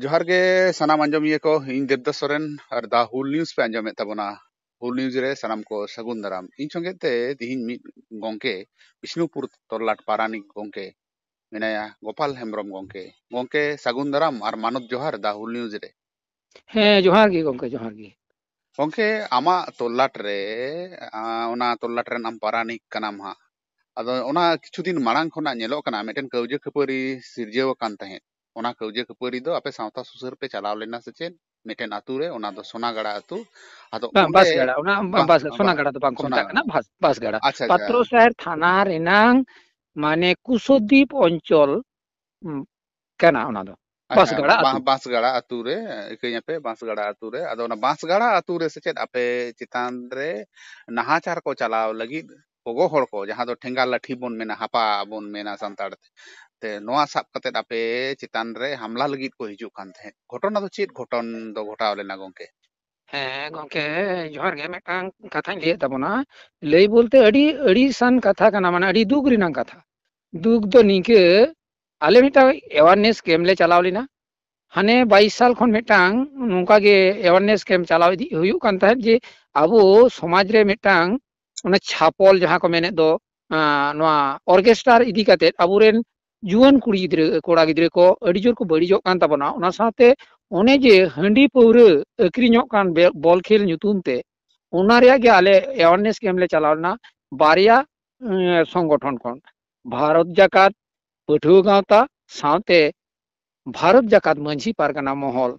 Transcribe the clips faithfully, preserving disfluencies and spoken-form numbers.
ᱡᱚᱦᱟᱨ ᱜᱮ ᱥᱟᱱᱟᱢ ᱟᱸᱡᱚᱢᱤᱭᱟᱹ ᱠᱚ, ᱤᱧ ᱫᱮᱵᱫᱟᱥ ᱥᱚᱨᱮᱱ ᱟᱨ ᱫᱟ ᱦᱩᱞ ᱱᱤᱭᱩᱡᱽ ᱯᱮ ᱟᱸᱡᱚᱢᱮᱫ ᱛᱟᱵᱚᱱᱟ᱾ ᱦᱩᱞ ᱱᱤᱭᱩᱡᱽ ᱨᱮ ᱥᱟᱱᱟᱢ ᱠᱚ ᱥᱟᱹᱜᱩᱱ ᱫᱟᱨᱟᱢ᱾ ᱤᱧ ᱥᱚᱸᱜᱮ ᱛᱮ ᱛᱤᱦᱤᱧ ᱢᱤᱫ ᱜᱚᱝᱠᱮ ᱵᱤᱥᱱᱩᱯᱩᱨ ᱛᱚᱞᱞᱟᱴ ᱯᱟᱨᱟᱱᱤᱠ ᱜᱚᱝᱠᱮ ᱢᱮᱱᱟᱭᱟ, ᱜᱳᱯᱟᱞ ᱦᱮᱢᱵᱨᱚᱢ ᱜᱚᱝᱠᱮ᱾ ᱜᱚᱝᱠᱮ ᱥᱟᱹᱜᱩᱱ ᱫᱟᱨᱟᱢ ᱟᱨ ᱢᱟᱱᱚᱛ ᱡᱚᱦᱟᱨ ᱫᱟ ᱦᱩᱞ ᱱᱤᱭᱩᱡᱽ ᱨᱮ᱾ ᱦᱮᱸ, ᱡᱚᱦᱟᱨ ᱜᱮ ᱜᱚᱝᱠᱮ, ᱡᱚᱦᱟᱨ ᱜᱮ᱾ ᱜᱚᱝᱠᱮ, ᱟᱢᱟᱜ ᱛᱚᱞᱞᱟᱴ ᱨᱮ, ᱟ, ᱚᱱᱟ ᱛᱚᱞᱞᱟᱴ ᱨᱮᱱ ᱟᱢ ᱯᱟᱨᱟᱱᱤᱠ ᱠᱟᱱᱟᱢ ᱦᱟᱸᱜ᱾ ᱟᱫᱚ ᱚᱱᱟ ᱠᱤᱪᱷᱩ ᱫᱤᱱ ᱢᱟᱲᱟᱝ ᱠᱷᱚᱱᱟᱜ ᱧᱮᱞᱚᱜ ᱠᱟᱱᱟ, ᱢᱤᱫᱴᱮᱱ ᱠᱟᱹᱣᱡᱟᱹ ᱠᱷᱟᱹᱯᱟᱹᱨᱤ ᱥᱤᱨᱡᱟᱹᱣ ᱟᱠᱟᱱ ᱛᱟᱦᱮᱸᱫ᱾ ᱚᱱᱟ ᱠᱟᱹᱣᱡᱟᱹ ᱠᱷᱟᱹᱯᱟᱹᱨᱤ ᱫᱚ ᱟᱯᱮ ᱥᱟᱶᱛᱟ ᱥᱩᱥᱟᱹᱨ ᱯᱮ ᱪᱟᱞᱟᱣ ᱞᱮᱱᱟ ᱥᱮ ᱪᱮᱫ? ᱢᱤᱫᱴᱮᱱ ᱟᱹᱛᱩ ᱨᱮ, ᱚᱱᱟ ᱫᱚ ᱥᱚᱱᱟᱜᱟᱲᱟ ᱟᱹᱛᱩ᱾ ᱟᱫᱚ ᱵᱟᱝ, ᱚᱸᱰᱮ ᱵᱟᱥᱜᱟᱲᱟ, ᱚᱱᱟ ᱵᱟ-, ᱵᱟᱥ, ᱵᱟ-, ᱥᱚᱱᱟᱜᱟᱲᱟ ᱫᱚ ᱵᱟᱝ ᱠᱚ ᱢᱮᱛᱟᱜ ᱥᱚᱱᱟᱜᱟᱲᱟ᱾ ᱠᱟᱱᱟ, ᱵᱟᱥ-, ᱵᱟᱥᱜᱟᱲᱟ᱾ ᱟᱪᱪᱷᱟ, ᱟᱪᱪᱷᱟ᱾ ᱯᱟᱛᱨᱚ ᱥᱟᱦᱮᱨ ᱛᱷᱟᱱᱟ ᱨᱮᱱᱟᱝ ᱢᱟᱱᱮ ᱠᱩᱥᱚᱫᱤᱯ ᱚᱧᱪᱚᱞ, ᱩᱸ, ᱠᱟᱱᱟ ᱚᱱᱟ ᱫᱚ᱾ ᱟᱪᱪᱷᱟ, ᱵᱟᱥᱜᱟᱲᱟ ᱵᱟ-, ᱟᱹᱛᱩ᱾ ᱵᱟᱸᱥᱜᱟᱲᱟ ᱟᱹᱛᱩ ᱨᱮ, ᱤᱠᱟᱹᱧ ᱟᱯᱮ, ᱵᱟᱸᱥᱜᱟᱲᱟ ᱟᱹᱛᱩ ᱨᱮ᱾ ᱟᱫᱚ ᱚᱱᱟ ᱵᱟᱸᱥᱜᱟᱲᱟ ᱟᱹᱛᱩ ᱨᱮ ᱥᱮ ᱪᱮᱫ ᱟᱯᱮ ᱪᱮᱛᱟᱱ ᱨᱮ ᱱᱟᱦᱟᱪᱟᱨ ᱠᱚ ᱪᱟᱞᱟᱣ ᱞᱟᱹᱜᱤᱫ ᱜᱚᱜᱚ ᱦᱚᱲ ᱠᱚ, ᱡᱟᱦᱟᱸ ᱫᱚ ᱴᱷᱮᱸᱜᱟ ᱞᱟᱹᱴᱷᱤ ᱵᱚᱱ ᱢᱮᱱᱟ, ᱦᱟᱯᱟ ᱵᱚᱱ ᱢᱮᱱᱟ ᱥᱟᱱᱛᱟᱲ ᱛᱮ, ᱛᱮ ᱱᱚᱣᱟ ᱥᱟᱵ ᱠᱟᱛᱮᱫ ᱟᱯᱮ ᱪᱮᱛᱟᱱ ᱨᱮ ᱦᱟᱢᱞᱟ ᱞᱟᱹᱜᱤᱫ ᱠᱚ ᱦᱤᱡᱩᱜ ᱠᱟᱱ ᱛᱟᱦᱮᱸᱫ? ᱜᱷᱚᱴᱚᱱᱟ ᱫᱚ ᱪᱮᱫ ᱜᱷᱚᱴᱚᱱ ᱫᱚ ᱜᱷᱚᱴᱟᱣ ᱞᱮᱱᱟ ᱜᱚᱝᱠᱮ? ᱦᱮᱸ ᱜᱚᱝᱠᱮ, ᱡᱚᱦᱟᱨ ᱜᱮ᱾ ᱢᱤᱫᱴᱟᱝ ᱠᱟᱛᱷᱟᱧ ᱞᱟᱹᱭᱮᱫ ᱛᱟᱵᱚᱱᱟ, ᱞᱟᱹᱭ ᱵᱚᱞᱛᱮ ᱟᱹᱰᱤ ᱟᱹᱲᱤᱥᱟᱱ ᱠᱟᱛᱷᱟ ᱠᱟᱱᱟ, ᱢᱟᱱᱮ ᱟᱹᱰᱤ ᱫᱩᱠ ᱨᱮᱱᱟᱜ ᱠᱟᱛᱷᱟ᱾ ᱫᱩᱠ ᱫᱚ ᱱᱤᱝᱠᱟᱹ, ᱟᱞᱮ ᱢᱤᱫᱴᱟᱝ awareness camp ᱞᱮ ᱪᱟᱞᱟᱣ ᱞᱮᱱᱟ᱾ ᱦᱟᱱᱮ ᱵᱟᱭᱤᱥ ᱥᱟᱞ ᱠᱷᱚᱱ ᱢᱤᱫᱴᱟᱝ ᱱᱚᱝᱠᱟ ᱜᱮ awareness camp ᱪᱟᱞᱟᱣ ᱤᱫᱤ ᱦᱩᱭᱩᱜ ᱠᱟᱱ ᱛᱟᱦᱮᱸᱫ, ᱡᱮ ᱟᱵᱚ ᱥᱚᱢᱟᱡᱽ ᱨᱮ ᱢᱤᱫᱴᱟᱝ ᱚᱱᱟ ᱪᱷᱟᱯᱚᱞ ᱡᱟᱦᱟᱸ ᱠᱚ ᱢᱮᱱᱮᱫ ᱫᱚ, ᱟᱸ, ᱱᱚᱣᱟ orchestra ᱤᱫᱤ ᱠᱟᱛᱮᱫ ᱟᱵᱚᱨᱮᱱ ᱡᱩᱣᱟᱹᱱ ᱠᱩᱲᱤ ᱜᱤᱫᱽᱨᱟᱹ, ᱠᱚᱲᱟ ᱜᱤᱫᱽᱨᱟᱹ ᱠᱚ ᱟᱹᱰᱤ ᱡᱳᱨ ᱠᱚ ᱵᱟᱹᱲᱤᱡᱚᱜ ᱠᱟᱱ ᱛᱟᱵᱚᱱᱟ᱾ ᱚᱱᱟ ᱥᱟᱶᱛᱮ ᱚᱱᱮ ᱡᱮ ᱦᱟᱺᱰᱤ ᱯᱟᱹᱣᱨᱟᱹ ᱟᱹᱠᱷᱨᱤᱧᱚᱜ ᱠᱟᱱ ᱵᱮ-, ᱵᱚᱞ ᱠᱷᱮᱞ ᱧᱩᱛᱩᱢ ᱛᱮ, ᱚᱱᱟ ᱨᱮᱭᱟᱜ ᱜᱮ ᱟᱞᱮ awareness camp ᱞᱮ ᱪᱟᱞᱟᱣ ᱞᱮᱱᱟ᱾ ᱵᱟᱨᱭᱟ, ᱩᱸ, ᱥᱚᱝᱜᱚᱴᱷᱚᱱ ᱠᱷᱚᱱ, ᱵᱷᱟᱨᱚᱛ ᱡᱟᱠᱟᱛ ᱯᱟᱹᱴᱷᱩᱣᱟᱹ ᱜᱟᱶᱛᱟ ᱥᱟᱶᱛᱮ ᱵᱷᱟᱨᱚᱛ ᱡᱟᱠᱟᱛ ᱢᱟᱹᱡᱷᱤ ᱯᱟᱨᱜᱟᱱᱟ ᱢᱚᱦᱚᱞ᱾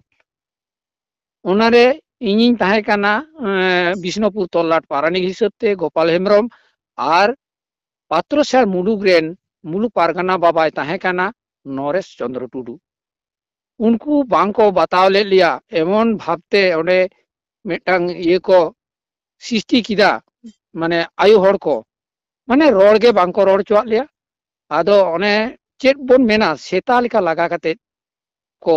ᱚᱱᱟᱨᱮ ᱤᱧᱤᱧ ᱛᱟᱦᱮᱸ ᱠᱟᱱᱟ, ᱮᱸ, ᱵᱤᱥᱱᱩᱯᱩᱨ ᱛᱚᱞᱞᱟᱴ ᱯᱟᱨᱟᱱᱤᱠ ᱦᱤᱥᱟᱹᱵ ᱛᱮ ᱜᱳᱯᱟᱞ ᱦᱮᱢᱵᱨᱚᱢ, ᱟᱨ ᱯᱟᱛᱨᱚᱥᱟᱦᱮᱵ ᱢᱩᱞᱩᱠ ᱨᱮᱱ ᱢᱩᱞᱩᱠ ᱯᱟᱨᱜᱟᱱᱟ ᱵᱟᱵᱟᱭ ᱛᱟᱦᱮᱸ ᱠᱟᱱᱟ ᱱᱚᱨᱮᱥ ᱪᱚᱸᱫᱽᱨᱚ ᱴᱩᱰᱩ᱾ ᱩᱱᱠᱩ ᱵᱟᱝᱠᱚ ᱵᱟᱛᱟᱣ ᱞᱮᱫ ᱞᱮᱭᱟ, ᱮᱢᱚᱱ ᱵᱷᱟᱵᱽᱛᱮ ᱚᱸᱰᱮ ᱢᱤᱫᱴᱟᱝ ᱤᱭᱟᱹ ᱠᱚ ᱥᱨᱤᱥᱴᱤ ᱠᱮᱫᱟ, ᱢᱟᱱᱮ ᱟᱭᱳ ᱦᱚᱲ ᱠᱚ, ᱢᱟᱱᱮ ᱨᱚᱲ ᱜᱮ ᱵᱟᱝᱠᱚ ᱨᱚᱲ ᱦᱚᱪᱚᱣᱟᱜ ᱞᱮᱭᱟ᱾ ᱟᱫᱚ ᱚᱱᱮ ᱪᱮᱫ ᱵᱚᱱ ᱢᱮᱱᱟ, ᱥᱮᱛᱟ ᱞᱮᱠᱟ ᱞᱟᱜᱟ ᱠᱟᱛᱮ ᱠᱚ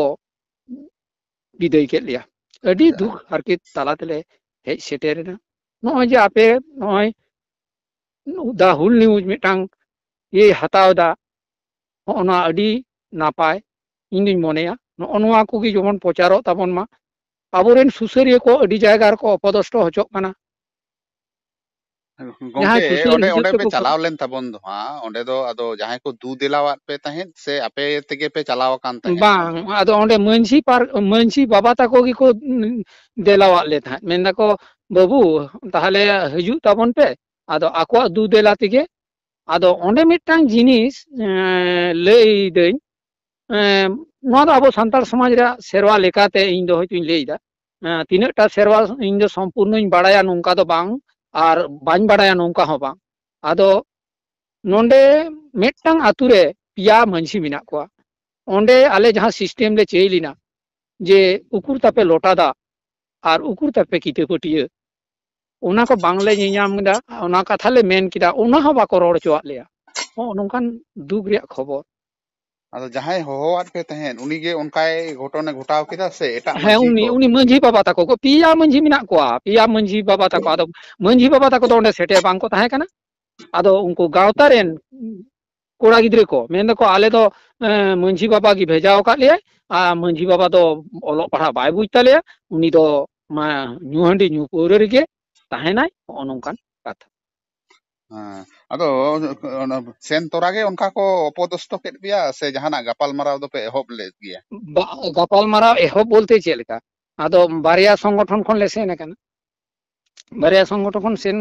ᱵᱤᱫᱟᱹᱭ ᱠᱮᱫ ᱞᱮᱭᱟ᱾ ᱟᱹᱰᱤ ᱫᱩᱠ ᱦᱟᱨᱠᱮᱛ ᱛᱟᱞᱟ ᱛᱮᱞᱮ ᱦᱮᱡ ᱥᱮᱴᱮᱨ ᱮᱱᱟ᱾ ᱱᱚᱜᱼᱚᱭ ᱡᱮ ᱟᱯᱮ ᱱᱚᱜᱼᱚᱭ ᱫᱟ ᱦᱩᱞ ᱱᱤᱭᱩᱡᱽ ᱢᱤᱫᱴᱟᱝ ᱤᱭᱟᱹᱭ ᱦᱟᱛᱟᱣ ᱮᱫᱟ, ᱦᱚᱸᱜᱼᱚ ᱱᱚᱣᱟ ᱟᱹᱰᱤ ᱱᱟᱯᱟᱭ ᱤᱧ ᱫᱩᱧ ᱢᱚᱱᱮᱭᱟ᱾ ᱱᱚᱜᱼᱚ ᱱᱚᱣᱟ ᱠᱚᱜᱮ ᱡᱮᱢᱚᱱ ᱯᱨᱚᱪᱟᱨᱚᱜ ᱛᱟᱵᱚᱱ ᱢᱟ᱾ ᱟᱵᱚᱨᱮᱱ ᱥᱩᱥᱟᱹᱨᱤᱭᱟᱹ ᱠᱚ ᱟᱹᱰᱤ ᱡᱟᱭᱜᱟ ᱨᱮᱠᱚ ᱚᱯᱚᱫᱚᱥᱴᱚ ᱦᱚᱪᱚᱜ ᱠᱟᱱᱟ᱾ ᱜᱚᱝᱠᱮ, ᱡᱟᱦᱟᱸᱭ ᱥᱩᱥᱟᱹᱨᱤᱭᱟᱹ ᱚᱸᱰᱮ, ᱦᱤᱥᱟᱹᱵ ᱚᱸᱰᱮ ᱯᱮ ᱛᱮᱠᱚ ᱠᱚ- ᱪᱟᱞᱟᱣ ᱞᱮᱱ ᱛᱟᱵᱚᱱ ᱫᱚ ᱦᱟᱸᱜ, ᱚᱸᱰᱮ ᱫᱚ ᱟᱫᱚ ᱡᱟᱦᱟᱸᱭ ᱠᱚ ᱫᱩ ᱫᱮᱞᱟᱣᱟᱫ ᱯᱮ ᱛᱟᱦᱮᱸᱫ ᱥᱮ ᱟᱯᱮ ᱛᱮᱜᱮ ᱯᱮ ᱪᱟᱞᱟᱣ ᱟᱠᱟᱱ ᱛᱟᱦᱮᱸᱫ? ᱵᱟᱝ, ᱟᱫᱚ ᱚᱸᱰᱮ ᱢᱟᱹᱡᱷᱤ ᱯᱟᱨ-, ᱢᱟᱹᱡᱷᱤ ᱵᱟᱵᱟ ᱛᱟᱠᱚ ᱜᱮᱠᱚ, ᱩᱸ, ᱫᱮᱞᱟᱣᱟᱫ ᱞᱮ ᱛᱟᱦᱮᱸᱫ᱾ ᱢᱮᱱᱫᱟᱠᱚ, "ᱵᱟᱹᱵᱩ, ᱛᱟᱦᱞᱮ ᱦᱤᱡᱩᱜ ᱛᱟᱵᱚᱱ ᱯᱮ᱾" ᱟᱫᱚ ᱟᱠᱚᱣᱟᱜ ᱫᱩ ᱫᱮᱞᱟ ᱛᱮᱜᱮ᱾ ᱟᱫᱚ ᱚᱸᱰᱮ ᱢᱤᱫᱴᱟᱝ ᱡᱤᱱᱤᱥ, ᱮᱸ, ᱞᱟᱹᱭᱫᱟᱹᱧ, ᱮᱸ, ᱱᱚᱣᱟ ᱫᱚ ᱟᱵᱚ ᱥᱟᱱᱛᱟᱲ ᱥᱚᱢᱟᱡᱽ ᱨᱮᱭᱟᱜ ᱥᱮᱨᱣᱟ ᱞᱮᱠᱟᱛᱮ ᱤᱧ ᱫᱚ ᱦᱚᱭᱛᱳᱧ ᱞᱟᱹᱭᱫᱟ᱾ ᱮᱸ, ᱛᱤᱱᱟᱹᱜ ᱴᱟ ᱥᱮᱨᱣᱟ ᱤᱧ ᱫᱚ ᱥᱚᱢᱯᱩᱨᱱᱚᱧ ᱵᱟᱲᱟᱭᱟ ᱱᱚᱝᱠᱟ ᱫᱚ ᱵᱟᱝ, ᱟᱨ ᱵᱟᱹᱧ ᱵᱟᱲᱟᱭᱟ ᱱᱚᱝᱠᱟ ᱦᱚᱸ ᱵᱟᱝ᱾ ᱟᱫᱚ ᱱᱚᱰᱮ ᱢᱤᱫᱴᱟᱝ ᱟᱛᱳ ᱨᱮ ᱯᱮᱭᱟ ᱢᱟᱹᱡᱷᱤ ᱢᱮᱱᱟᱜ ᱠᱚᱣᱟ᱾ ᱚᱸᱰᱮ ᱟᱞᱮ ᱡᱟᱦᱟᱸ system ᱞᱮ ᱪᱟᱹᱭ ᱞᱮᱱᱟ, ᱡᱮ ᱩᱠᱩᱨ ᱛᱟᱯᱮ ᱞᱚᱴᱟ ᱫᱟᱜ ᱟᱨ ᱩᱠᱩᱨ ᱛᱟᱯᱮ ᱠᱤᱛᱟᱹ ᱯᱟᱹᱴᱭᱟᱹ, ᱚᱱᱟ ᱠᱚ ᱵᱟᱝᱞᱮ ᱧᱮᱧᱟᱢ ᱮᱫᱟ᱾ ᱚᱱᱟ ᱠᱟᱛᱷᱟ ᱞᱮ ᱢᱮᱱ ᱠᱮᱫᱟ, ᱚᱱᱟ ᱦᱚᱸ ᱵᱟᱠᱚ ᱨᱚᱲ ᱦᱚᱪᱚᱣᱟᱜ ᱞᱮᱭᱟ᱾ ᱦᱚᱸ, ᱱᱚᱝᱠᱟᱱ ᱫᱩᱠ ᱨᱮᱭᱟᱜ ᱠᱷᱚᱵᱚᱨ᱾ ᱟᱫᱚ ᱡᱟᱦᱟᱸᱭ ᱦᱚᱦᱚᱣᱟᱫ ᱯᱮ ᱛᱟᱦᱮᱸᱫ, ᱩᱱᱤ ᱜᱮ ᱚᱱᱠᱟᱭ ᱜᱷᱚᱴᱚᱱᱮ ᱜᱷᱚᱴᱟᱣ ᱠᱮᱫᱟ ᱥᱮ ᱮᱴᱟᱜ ᱦᱮᱸ, ᱢᱟᱹᱡᱷᱤ ᱩᱱᱤ, ᱠᱚ? ᱩᱱᱤ ᱢᱟᱹᱡᱷᱤ ᱵᱟᱵᱟ ᱛᱟᱠᱚ ᱠᱚ, ᱯᱮᱭᱟ ᱢᱟᱹᱡᱷᱤ ᱢᱮᱱᱟᱜ ᱠᱚᱣᱟ, ᱯᱮᱭᱟ ᱢᱟᱹᱡᱷᱤ ᱵᱟᱵᱟ ᱛᱟᱠᱚ᱾ ᱟᱫᱚ ᱢᱟᱹᱡᱷᱤ ᱵᱟᱵᱟ ᱛᱟᱠᱚ ᱫᱚ ᱚᱸᱰᱮ ᱥᱮᱴᱮᱨ ᱵᱟᱝ ᱠᱚ ᱛᱟᱦᱮᱸ ᱠᱟᱱᱟ᱾ ᱟᱫᱚ ᱩᱱᱠᱩ ᱜᱟᱶᱛᱟ ᱨᱮᱱ ᱠᱚᱲᱟ ᱜᱤᱫᱽᱨᱟᱹ ᱠᱚ ᱢᱮᱱ ᱫᱟᱠᱚ, "ᱟᱞᱮ ᱫᱚ, ᱮᱸ, ᱢᱟᱹᱡᱷᱤ ᱵᱟᱵᱟ ᱜᱮ ᱵᱷᱮᱡᱟᱣ ᱟᱠᱟᱫ ᱞᱮᱭᱟᱭ, ᱟᱨ ᱢᱟᱹᱡᱷᱤ ᱵᱟᱵᱟ ᱫᱚ ᱚᱞᱚᱜ ᱯᱟᱲᱦᱟᱜ ᱵᱟᱭ ᱵᱩᱡᱽ ᱛᱟᱞᱮᱭᱟ, ᱩᱱᱤ ᱫᱚ ᱢᱟ ᱧᱩ ᱦᱟᱺᱰᱤ ᱧᱩ ᱯᱟᱹᱣᱨᱟᱹ ᱨᱮᱜᱮ ᱛᱟᱦᱮᱱᱟᱭ", ᱱᱚᱜᱼᱚ ᱱᱚᱝᱠᱟᱱ ᱠᱟᱛᱷᱟ᱾ ᱦᱮᱸ, ᱟᱫᱚ ᱚᱱᱟ ᱥᱮᱱ ᱛᱚᱨᱟ ᱜᱮ ᱚᱱᱠᱟ ᱠᱚ ᱚᱯᱚᱫᱚᱥᱛᱚ ᱠᱮᱫ ᱯᱮᱭᱟ ᱥᱮ ᱡᱟᱦᱟᱱᱟᱜ ᱜᱟᱯᱟᱞᱢᱟᱨᱟᱣ ᱫᱚᱯᱮ ᱮᱦᱚᱵ ᱞᱮᱫ ᱜᱮᱭᱟ? ᱵᱟ-, ᱜᱟᱯᱟᱞᱢᱟᱨᱟᱣ ᱮᱦᱚᱵ ᱵᱚᱞᱛᱮ ᱪᱮᱫ ᱞᱮᱠᱟ? ᱟᱫᱚ ᱵᱟᱨᱭᱟ ᱥᱚᱝᱜᱚᱴᱷᱚᱱ ᱠᱷᱚᱱ ᱞᱮ ᱥᱮᱱ ᱟᱠᱟᱱᱟ᱾ ᱵᱟᱨᱭᱟ ᱥᱚᱝᱜᱚᱴᱷᱚᱱ ᱠᱷᱚᱱ ᱥᱮᱱ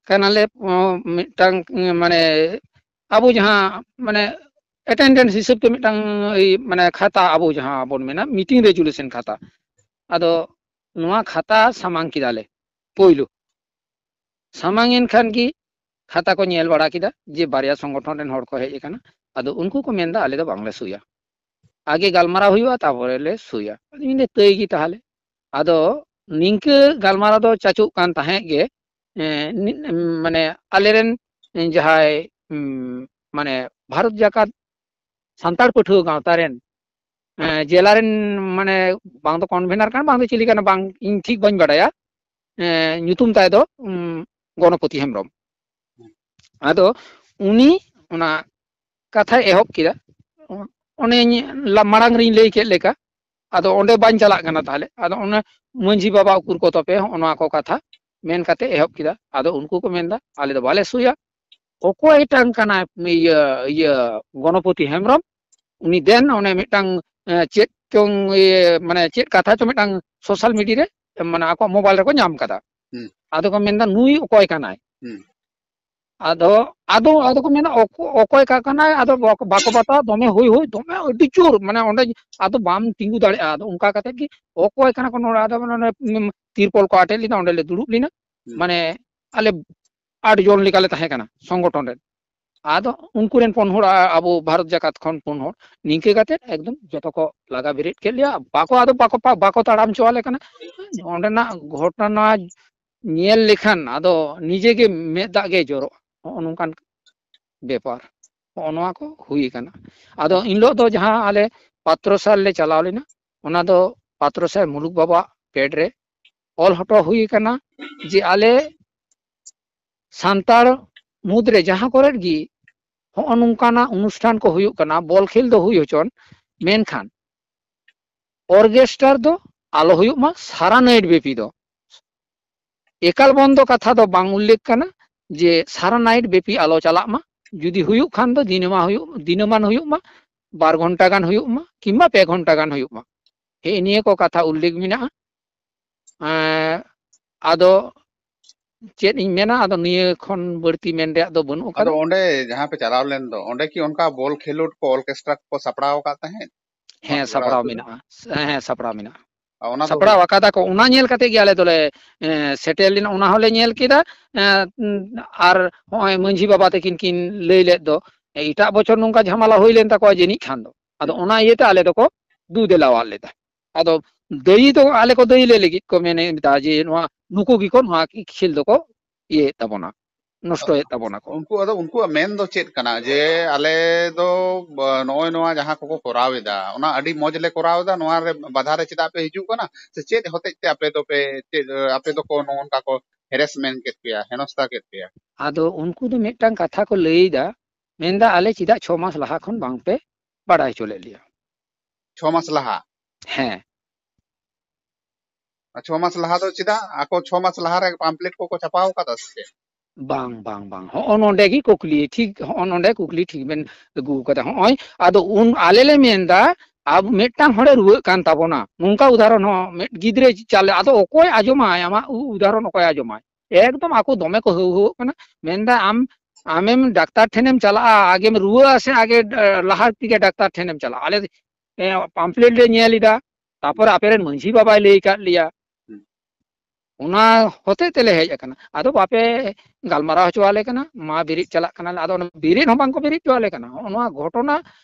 ᱠᱟᱱᱟᱞᱮ, ᱚ, ᱢᱤᱫᱴᱟᱝ, ᱢᱟᱱᱮ, ᱟᱵᱚ ᱡᱟᱦᱟᱸ, ᱢᱟᱱᱮ, attendance ᱦᱤᱥᱟᱹᱵ ᱛᱮ ᱢᱤᱫᱴᱟᱝ, ᱮᱭ, ᱢᱟᱱᱮ, ᱠᱷᱟᱛᱟ, ᱟᱵᱚ ᱡᱟᱦᱟᱸ ᱵᱚᱱ ᱢᱮᱱᱟ, meeting resolution ᱠᱷᱟᱛᱟ᱾ ᱟᱫᱚ ᱱᱚᱣᱟ ᱠᱷᱟᱛᱟ ᱥᱟᱢᱟᱝ ᱠᱮᱫᱟᱞᱮ ᱯᱳᱭᱞᱳ᱾ ᱥᱟᱢᱟᱝ ᱮᱱ ᱠᱷᱟᱱ ᱜᱮ ᱠᱷᱟᱛᱟ ᱠᱚ ᱧᱮᱞ ᱵᱟᱲᱟ ᱠᱮᱫᱟ ᱡᱮ ᱵᱟᱨᱭᱟ ᱥᱚᱝᱜᱚᱴᱷᱚᱱ ᱨᱮᱱ ᱦᱚᱲ ᱠᱚ ᱦᱮᱡ ᱟᱠᱟᱱᱟ᱾ ᱟᱫᱚ ᱩᱱᱠᱩ ᱠᱚ ᱢᱮᱱᱫᱟ, "ᱟᱞᱮ ᱫᱚ ᱵᱟᱝᱞᱮ ᱥᱳᱭᱟ, ᱟᱜᱮ ᱜᱟᱞᱢᱟᱨᱟᱣ ᱦᱩᱭᱩᱜᱼᱟ, ᱛᱟᱨᱯᱚᱨᱮ ᱞᱮ ᱥᱳᱭᱟ᱾" ᱤᱧ ᱞᱟᱹᱭᱫᱟ, "ᱛᱟᱹᱭ ᱜᱮ ᱛᱟᱦᱚᱞᱮ᱾" ᱟᱫᱚ ᱱᱤᱝᱠᱟᱹ ᱜᱟᱞᱢᱟᱨᱟᱣ ᱫᱚ ᱪᱟᱪᱳᱜ ᱠᱟᱱ ᱛᱟᱦᱮᱸᱫ ᱜᱮ, ᱮᱸ, ᱱᱤ-, ᱢᱟᱱᱮ, ᱟᱞᱮᱨᱮᱱ ᱡᱟᱦᱟᱸᱭ, ᱩᱸ, ᱢᱟᱱᱮ, ᱵᱷᱟᱨᱚᱛ ᱡᱟᱠᱟᱛ ᱥᱟᱱᱛᱟᱲ ᱯᱟᱹᱴᱷᱩᱣᱟᱹ ᱜᱟᱶᱛᱟ ᱨᱮᱱ, ᱮᱸ, ᱡᱮᱞᱟ ᱨᱮᱱ, ᱢᱟᱱᱮ, ᱵᱟᱝ ᱫᱚ convener ᱠᱟᱱᱟ, ᱵᱟᱝ ᱫᱚ ᱪᱤᱞᱤ ᱠᱟᱱᱟ, ᱵᱟᱝ, ᱤᱧ ᱴᱷᱤᱠ ᱵᱟᱹᱧ ᱵᱟᱰᱟᱭᱟ, ᱮᱸ, ᱧᱩᱛᱩᱢ ᱛᱟᱭ ᱫᱚ, ᱩᱸ, ᱜᱚᱱᱚᱯᱚᱛᱤ ᱦᱮᱢᱵᱨᱚᱢ᱾ ᱟᱫᱚ ᱩᱱᱤ ᱚᱱᱟ ᱠᱟᱛᱷᱟᱭ ᱮᱦᱚᱵ ᱠᱮᱫᱟ, ᱚᱱᱮᱧ ᱞᱟ-, ᱢᱟᱲᱟᱝ ᱨᱤᱧ ᱞᱟᱹᱭ ᱠᱮᱫ ᱞᱮᱠᱟ, ᱟᱫᱚ ᱚᱸᱰᱮ ᱵᱟᱹᱧ ᱪᱟᱞᱟᱜ ᱠᱟᱱᱟ ᱛᱟᱦᱚᱞᱮ᱾ ᱟᱫᱚ ᱚᱱᱟ ᱢᱟᱹᱡᱷᱤ ᱵᱟᱵᱟ ᱩᱠᱩᱨ ᱠᱚ ᱛᱚᱯᱮ, ᱦᱚᱸᱜᱼᱚ ᱱᱚᱣᱟ ᱠᱚ ᱠᱟᱛᱷᱟ ᱢᱮᱱ ᱠᱟᱛᱮ ᱮᱦᱚᱵ ᱠᱮᱫᱟ᱾ ᱟᱫᱚ ᱩᱱᱠᱩ ᱠᱚ ᱢᱮᱱᱫᱟ, "ᱟᱞᱮ ᱫᱚ ᱵᱟᱞᱮ ᱥᱩᱭᱟ, ᱚᱠᱚᱭ ᱴᱟᱝ ᱠᱟᱱᱟᱭ ᱤᱭᱟᱹ, ᱤᱭᱟᱹ ᱜᱚᱱᱚᱯᱚᱛᱤ ᱦᱮᱢᱵᱨᱚᱢ, ᱩᱱᱤ ᱫᱮᱱ ᱚᱱᱮ ᱢᱤᱫᱴᱟᱝ, ᱮ, ᱪᱮᱫ ᱪᱚᱝ ᱤᱭᱟᱹ, ᱢᱟᱱᱮ ᱪᱮᱫ ᱠᱟᱛᱷᱟ ᱪᱚ ᱢᱤᱫᱴᱟᱝ ᱥᱳᱥᱟᱞ ᱢᱤᱰᱤᱭᱟ ᱨᱮ, ᱢᱟᱱᱮ ᱟᱠᱚᱣᱟᱜ ᱢᱳᱵᱟᱭᱤᱞ ᱨᱮᱠᱚ ᱧᱟᱢ ᱠᱟᱫᱟ᱾ ᱦᱩᱸ᱾ ᱟᱫᱚ ᱠᱚ ᱢᱮᱱᱫᱟ, 'ᱱᱩᱭ ᱚᱠᱚᱭ ᱠᱟᱱᱟᱭ?' ᱦᱩᱸ᱾ ᱟᱫᱚ, ᱟᱫᱚ, ᱟᱫᱚ ᱠᱚ ᱢᱮᱱᱟ, "ᱚᱠᱚ-, ᱚᱠᱚᱭ ᱠᱟ-, ᱠᱟᱱᱟᱭ?" ᱟᱫᱚ ᱵᱟᱠᱚ, ᱵᱟᱠᱚ ᱵᱟᱛᱟᱣᱟ, ᱫᱚᱢᱮ ᱦᱩᱭ ᱦᱩᱭ, ᱫᱚᱢᱮ ᱟᱹᱰᱤ ᱡᱳᱨ, ᱢᱟᱱᱮ ᱚᱸᱰᱮ ᱟᱫᱚ ᱵᱟᱢ ᱛᱤᱸᱜᱩ ᱫᱟᱲᱮᱭᱟᱜᱼᱟ᱾ ᱟᱫᱚ ᱚᱱᱠᱟ ᱠᱟᱛᱮ ᱜᱮ ᱚᱠᱚᱭ ᱠᱟᱱᱟ ᱠᱚ ᱱᱚᱰᱮ, ᱟᱫᱚ ᱚᱱᱮ, ᱚᱱᱮ, ᱩᱢ, ᱛᱤᱨᱯᱚᱞ ᱠᱚ ᱟᱴᱮᱫ ᱞᱮᱫᱟ, ᱚᱸᱰᱮ ᱞᱮ ᱫᱩᱲᱩᱵ ᱞᱮᱱᱟ᱾ ᱦᱩᱸ᱾ ᱢᱟᱱᱮ ᱟᱞᱮ ᱟᱴ ᱡᱚᱱ ᱞᱮᱠᱟᱞᱮ ᱛᱟᱦᱮᱸ ᱠᱟᱱᱟ ᱥᱚᱝᱜᱚᱴᱷᱚᱱ ᱨᱮ᱾ ᱟᱫᱚ ᱩᱱᱠᱩ ᱨᱮᱱ ᱯᱩᱱ ᱦᱚᱲ, ᱟ-, ᱟᱵᱚ ᱵᱷᱟᱨᱚᱛ ᱡᱟᱠᱟᱛ ᱠᱷᱚᱱ ᱯᱩᱱ ᱦᱚᱲ, ᱱᱤᱝᱠᱟᱹ ᱠᱟᱛᱮ ᱮᱠᱫᱚᱢ ᱡᱚᱛᱚ ᱠᱚ ᱞᱟᱜᱟ ᱵᱮᱨᱮᱫ ᱠᱮᱫ ᱞᱮᱭᱟ᱾ ᱵᱟᱠᱚ, ᱟᱫᱚ ᱵᱟᱠᱚ ᱯᱟ-, ᱵᱟᱠᱚ ᱛᱟᱲᱟᱢ ᱦᱚᱪᱚ ᱟᱞᱮ ᱠᱟᱱᱟ᱾ ᱚᱸᱰᱮᱱᱟᱜ ᱜᱷᱚᱴᱚᱱᱟ ᱧᱮᱞ ᱞᱮᱠᱷᱟᱱ ᱟᱫᱚ ᱱᱤᱡᱮ ᱜᱮ ᱢᱮᱫ ᱫᱟᱜ ᱜᱮ ᱡᱚᱨᱚᱜᱼᱟ᱾ ᱦᱚᱸᱜᱼᱚ ᱱᱚᱝᱠᱟᱱ ᱵᱮᱯᱟᱨ, ᱦᱚᱸᱜᱼᱚ ᱱᱚᱣᱟ ᱠᱚ ᱦᱩᱭ ᱟᱠᱟᱱᱟ᱾ ᱟᱫᱚ ᱮᱱ ᱦᱤᱞᱳᱜ ᱫᱚ ᱡᱟᱦᱟᱸ ᱟᱞᱮ ᱯᱟᱛᱨᱚᱥᱟ ᱨᱮᱞᱮ ᱪᱟᱞᱟᱣ ᱞᱮᱱᱟ, ᱚᱱᱟ ᱫᱚ ᱯᱟᱛᱨᱚᱥᱟ ᱢᱩᱞᱩᱠ ᱵᱟᱵᱟᱣᱟᱜ ᱯᱮᱰ ᱨᱮ ᱚᱞ ᱦᱚᱴᱚ ᱦᱩᱭ ᱟᱠᱟᱱᱟ ᱡᱮ ᱟᱞᱮ ᱥᱟᱱᱛᱟᱲ ᱢᱩᱫᱽᱨᱮ ᱡᱟᱦᱟᱸ ᱠᱚᱨᱮᱫ ᱜᱮ ᱦᱚᱸᱜᱼᱚ ᱱᱚᱝᱠᱟᱱᱟᱜ ᱚᱱᱩᱥᱴᱷᱟᱱ ᱠᱚ ᱦᱩᱭᱩᱜ ᱠᱟᱱᱟ, ᱵᱚᱞ ᱠᱷᱮᱞ ᱫᱚ ᱦᱩᱭ ᱦᱚᱪᱚᱱ, ᱢᱮᱱᱠᱷᱟᱱ ᱚᱨᱜᱮᱥᱴᱟᱨ ᱫᱚ ᱟᱞᱚ ᱦᱩᱭᱩᱜ ᱢᱟ ᱥᱟᱨᱟ ᱱᱟᱭᱤᱴ ᱵᱮᱯᱤ ᱫᱚ᱾ ᱮᱠᱟᱞ ᱵᱚᱱᱫᱚ ᱠᱟᱛᱷᱟ ᱫᱚ ᱵᱟᱝ ᱩᱞᱞᱮᱠᱷ ᱠᱟᱱᱟ ᱡᱮ ᱥᱟᱨᱟ ᱱᱟᱭᱤᱴ ᱵᱮᱯᱤ ᱟᱞᱚ ᱪᱟᱞᱟᱜ ᱢᱟ᱾ ᱡᱩᱫᱤ ᱦᱩᱭᱩᱜ ᱠᱷᱟᱱ ᱫᱚ ᱫᱤᱱᱟᱹᱢᱟ ᱦᱩᱭᱩᱜ, ᱫᱤᱱᱟᱹᱢᱟᱱ ᱦᱩᱭᱩᱜ ᱢᱟ, ᱵᱟᱨ ᱜᱷᱚᱱᱴᱟ ᱜᱟᱱ ᱦᱩᱭᱩᱜ ᱢᱟ, ᱠᱤᱝᱵᱟ ᱯᱮ ᱜᱷᱚᱱᱴᱟ ᱜᱟᱱ ᱦᱩᱭᱩᱜ ᱢᱟ᱾ ᱦᱮᱸ, ᱱᱤᱭᱟᱹ ᱠᱚ ᱠᱟᱛᱷᱟ ᱩᱞᱞᱮᱠᱷ ᱢᱮᱱᱟᱜᱼᱟ᱾ ᱮᱸ, ᱟᱫᱚ ᱪᱮᱫ ᱤᱧ ᱢᱮᱱᱟ, ᱟᱫᱚ ᱱᱤᱭᱟᱹ ᱠᱷᱚᱱ ᱵᱟᱹᱲᱛᱤ ᱢᱮᱱ ᱨᱮᱭᱟᱜ ᱫᱚ ᱵᱟᱹᱱᱩᱜ ᱟᱫᱚ ᱟᱠᱟᱫᱟ᱾ ᱚᱸᱰᱮ ᱡᱟᱦᱟᱸ ᱯᱮ ᱪᱟᱞᱟᱣ ᱞᱮᱱ ᱫᱚ, ᱚᱸᱰᱮ ᱠᱤ ᱚᱱᱠᱟ ᱵᱚᱞ ᱠᱷᱮᱞᱳᱰ ᱠᱚ, ᱚᱨᱠᱮᱥᱴᱨᱟ ᱠᱚ ᱥᱟᱯᱲᱟᱣ ᱟᱠᱟᱫ ᱛᱟᱦᱮᱸᱫ? ᱦᱮᱸ, ᱵᱟᱝ ᱡᱚᱲᱟᱣ ᱥᱟᱯᱲᱟᱣ ᱟᱠᱟᱫᱟ? ᱢᱮᱱᱟᱜᱼᱟ᱾ ᱦᱮᱸ, ᱥᱟᱯᱲᱟᱣ ᱢᱮᱱᱟᱜᱼᱟ᱾ ᱟᱨ ᱚᱱᱟ ᱫᱚ ᱥᱟᱯᱲᱟᱣ ᱟᱠᱟᱫᱟ ᱠᱚ, ᱚᱱᱟ ᱧᱮᱞ ᱠᱟᱛᱮ ᱜᱮ ᱟᱞᱮ ᱫᱚᱞᱮ, ᱮᱸ, ᱥᱮᱴᱮᱨ ᱞᱮᱱᱟ, ᱚᱱᱟ ᱦᱚᱸᱞᱮ ᱧᱮᱞ ᱠᱮᱫᱟ᱾ ᱮᱸ, ᱟᱨ ᱦᱚᱸᱜᱼᱚᱭ ᱢᱟᱹᱡᱷᱤ ᱵᱟᱵᱟ ᱛᱟᱹᱠᱤᱱ ᱠᱤᱱ ᱞᱟᱹᱭ ᱞᱮᱫ ᱫᱚ, ᱮᱴᱟᱜ ᱵᱚᱪᱷᱚᱨ ᱱᱚᱝᱠᱟ ᱡᱷᱟᱢᱮᱞᱟ ᱦᱩᱭ ᱞᱮᱱ ᱛᱟᱠᱚᱣᱟ ᱡᱟᱹᱱᱤᱡ ᱠᱷᱟᱱ ᱫᱚ, ᱟᱫᱚ ᱦᱩᱸ᱾ ᱚᱱᱟ ᱤᱭᱟᱹᱛᱮ ᱟᱞᱮ ᱫᱚᱠᱚ ᱫᱩ ᱫᱮᱞᱟᱣᱟᱫ ᱞᱮᱫᱟ᱾ ᱟᱫᱚ ᱫᱟᱹᱭᱤ ᱫᱚ ᱟᱞᱮ ᱠᱚ ᱫᱟᱹᱭᱤ ᱞᱮ ᱞᱟᱹᱜᱤᱫ ᱠᱚ ᱢᱮᱱ ᱮᱫᱟ ᱡᱮ ᱱᱚᱣᱟ ᱱᱩᱠᱩ ᱜᱮᱠᱚ ᱱᱚᱣᱟ ᱠᱷᱮᱞ ᱫᱚᱠᱚ ᱤᱭᱟᱹᱭᱮᱫ ᱛᱟᱵᱚᱱᱟ, ᱱᱚᱥᱴᱚᱭᱮᱫ ᱛᱟᱵᱚᱱᱟ ᱠᱚ᱾ ᱩᱱᱠᱩ, ᱟᱫᱚ ᱩᱱᱠᱩᱣᱟᱜ ᱢᱮᱱ ᱫᱚ ᱪᱮᱫ ᱠᱟᱱᱟ ᱡᱮ ᱟᱞᱮ ᱫᱚ, ᱵ-, ᱱᱚᱜᱼᱚᱭ ᱱᱚᱣᱟ ᱡᱟᱦᱟᱸ ᱠᱚᱠᱚ ᱠᱚᱨᱟᱣ ᱮᱫᱟ, ᱚᱱᱟ ᱟᱹᱰᱤ ᱢᱚᱡᱽ ᱞᱮ ᱠᱚᱨᱟᱣ ᱮᱫᱟ, ᱱᱚᱣᱟ ᱨᱮ ᱵᱟᱫᱷᱟ ᱨᱮ ᱪᱮᱫᱟᱜ ᱯᱮ ᱦᱤᱡᱩᱜ ᱠᱟᱱᱟ? ᱥᱮ ᱪᱮᱫ ᱦᱚᱛᱮᱡ ᱛᱮ ᱟᱯᱮ ᱫᱚᱯᱮ, ᱪᱮᱫ, ᱟᱯᱮ ᱫᱚᱠᱚ ᱱᱚᱜᱼᱚ ᱱᱚᱝᱠᱟ ᱠᱚ ᱦᱮᱨᱮᱥᱢᱮᱱᱴ ᱠᱮᱫ ᱯᱮᱭᱟ, ᱦᱮᱱᱚᱥᱛᱟ ᱠᱮᱫ ᱯᱮᱭᱟ? ᱟᱫᱚ ᱩᱱᱠᱩ ᱫᱚ ᱢᱤᱫᱴᱟᱝ ᱠᱟᱛᱷᱟ ᱠᱚ ᱞᱟᱹᱭ ᱮᱫᱟ, ᱢᱮᱱᱫᱟ, "ᱟᱞᱮ ᱪᱮᱫᱟᱜ ᱪᱷᱚ ᱢᱟᱥ ᱞᱟᱦᱟ ᱠᱷᱚᱱ ᱵᱟᱝ ᱯᱮ ᱵᱟᱲᱟᱭ ᱦᱚᱪᱚ ᱞᱮᱫ ᱞᱮᱭᱟ?" ᱪᱷᱚ ᱢᱟᱥ ᱞᱟᱦᱟ? ᱦᱮᱸ᱾ ᱟᱨ ᱪᱷᱚ ᱢᱟᱥ ᱞᱟᱦᱟ ᱫᱚ ᱪᱮᱫᱟᱜ ᱟᱠᱚ ᱪᱷᱚ ᱢᱟᱥ ᱞᱟᱦᱟ ᱨᱮ ᱯᱟᱢᱯᱞᱮᱴ ᱠᱚᱠᱚ ᱪᱷᱟᱯᱟᱣ ᱟᱠᱟᱫᱟ ᱥᱮ ᱪᱮᱫ? ᱵᱟᱝ, ᱵᱟᱝ, ᱵᱟᱝ᱾ ᱦᱚᱸᱜᱼᱚ ᱱᱚᱰᱮ ᱜᱮ ᱠᱩᱠᱞᱤ, ᱴᱷᱤᱠ ᱦᱚᱸᱜᱼᱚ ᱱᱚᱰᱮ ᱠᱩᱠᱞᱤ ᱴᱷᱤᱠ ᱵᱮᱱ ᱟᱹᱜᱩ ᱟᱠᱟᱫᱟ᱾ ᱦᱚᱸᱜᱼᱚᱭ ᱟᱫᱚ ᱩᱱ ᱟᱞᱮ ᱞᱮ ᱢᱮᱱᱫᱟ, ᱟᱵ-, ᱢᱤᱫᱴᱟᱝ ᱦᱚᱲᱮ ᱨᱩᱣᱟᱹᱜ ᱠᱟᱱ ᱛᱟᱵᱚᱱᱟ, ᱱᱚᱝᱠᱟ ᱩᱫᱟᱦᱚᱨᱚᱱ ᱦᱚᱸ ᱢᱤᱫ ᱜᱤᱫᱽᱨᱟᱹ ᱪᱟᱞᱮ, ᱟᱫᱚ ᱚᱠᱚᱭ ᱟᱸᱡᱚᱢᱟᱭ? ᱟᱢᱟᱜ ᱩ-, ᱩᱫᱟᱦᱚᱨᱚᱱ ᱚᱠᱚᱭ ᱟᱸᱡᱚᱢᱟᱭ? ᱮᱠᱫᱚᱢ ᱟᱠᱚ ᱫᱚᱢᱮ ᱠᱚ ᱦᱟᱹᱣ ᱦᱟᱹᱣᱚᱜ ᱠᱟᱱᱟ᱾ ᱢᱮᱱᱫᱟ, ᱟᱢ, ᱟᱢᱮᱢ ᱰᱟᱠᱛᱟᱨ ᱴᱷᱮᱱᱮᱢ ᱪᱟᱞᱟᱜᱼᱟ, ᱟᱜᱮᱢ ᱨᱩᱣᱟᱹᱜᱼᱟ ᱥᱮ ᱟᱜᱮ, ᱮ, ᱞᱟᱦᱟ ᱛᱮᱜᱮ ᱰᱟᱠᱛᱟᱨ ᱴᱷᱮᱱᱮᱢ ᱪᱟᱞᱟᱜᱼᱟ? ᱟᱞᱮ, ᱮ, ᱯᱟᱢᱯᱞᱮᱴ ᱞᱮ ᱧᱮᱞ ᱮᱫᱟ, ᱛᱟᱯᱚᱨᱮ ᱟᱯᱮᱨᱮᱱ ᱢᱟᱺᱡᱷᱤ ᱵᱟᱵᱟᱭ ᱞᱟᱹᱭ ᱟᱠᱟᱫ ᱞᱮᱭᱟ᱾ ᱦᱩᱸ᱾ ᱚᱱᱟ ᱦᱚᱛᱮᱡ ᱛᱮᱞᱮ ᱦᱮᱡ ᱟᱠᱟᱱᱟ᱾ ᱟᱫᱚ ᱵᱟᱯᱮ ᱜᱟᱞᱢᱟᱨᱟᱣ ᱦᱚᱪᱚ ᱟᱞᱮ ᱠᱟᱱᱟ, ᱢᱟ ᱵᱮᱨᱮᱫ ᱪᱟᱞᱟᱜ ᱠᱟᱱᱟᱞᱮ᱾ ᱟᱫᱚ ᱚᱱᱟ ᱵᱮᱨᱮᱫ ᱦᱚᱸ ᱵᱟᱝᱠᱚ ᱵᱮᱨᱮᱫ ᱦᱚᱪᱚ ᱟᱞᱮ ᱠᱟᱱᱟ᱾ ᱦᱚᱸᱜᱼᱚ ᱱᱚᱣᱟ ᱜᱷᱚᱴᱚᱱᱟ,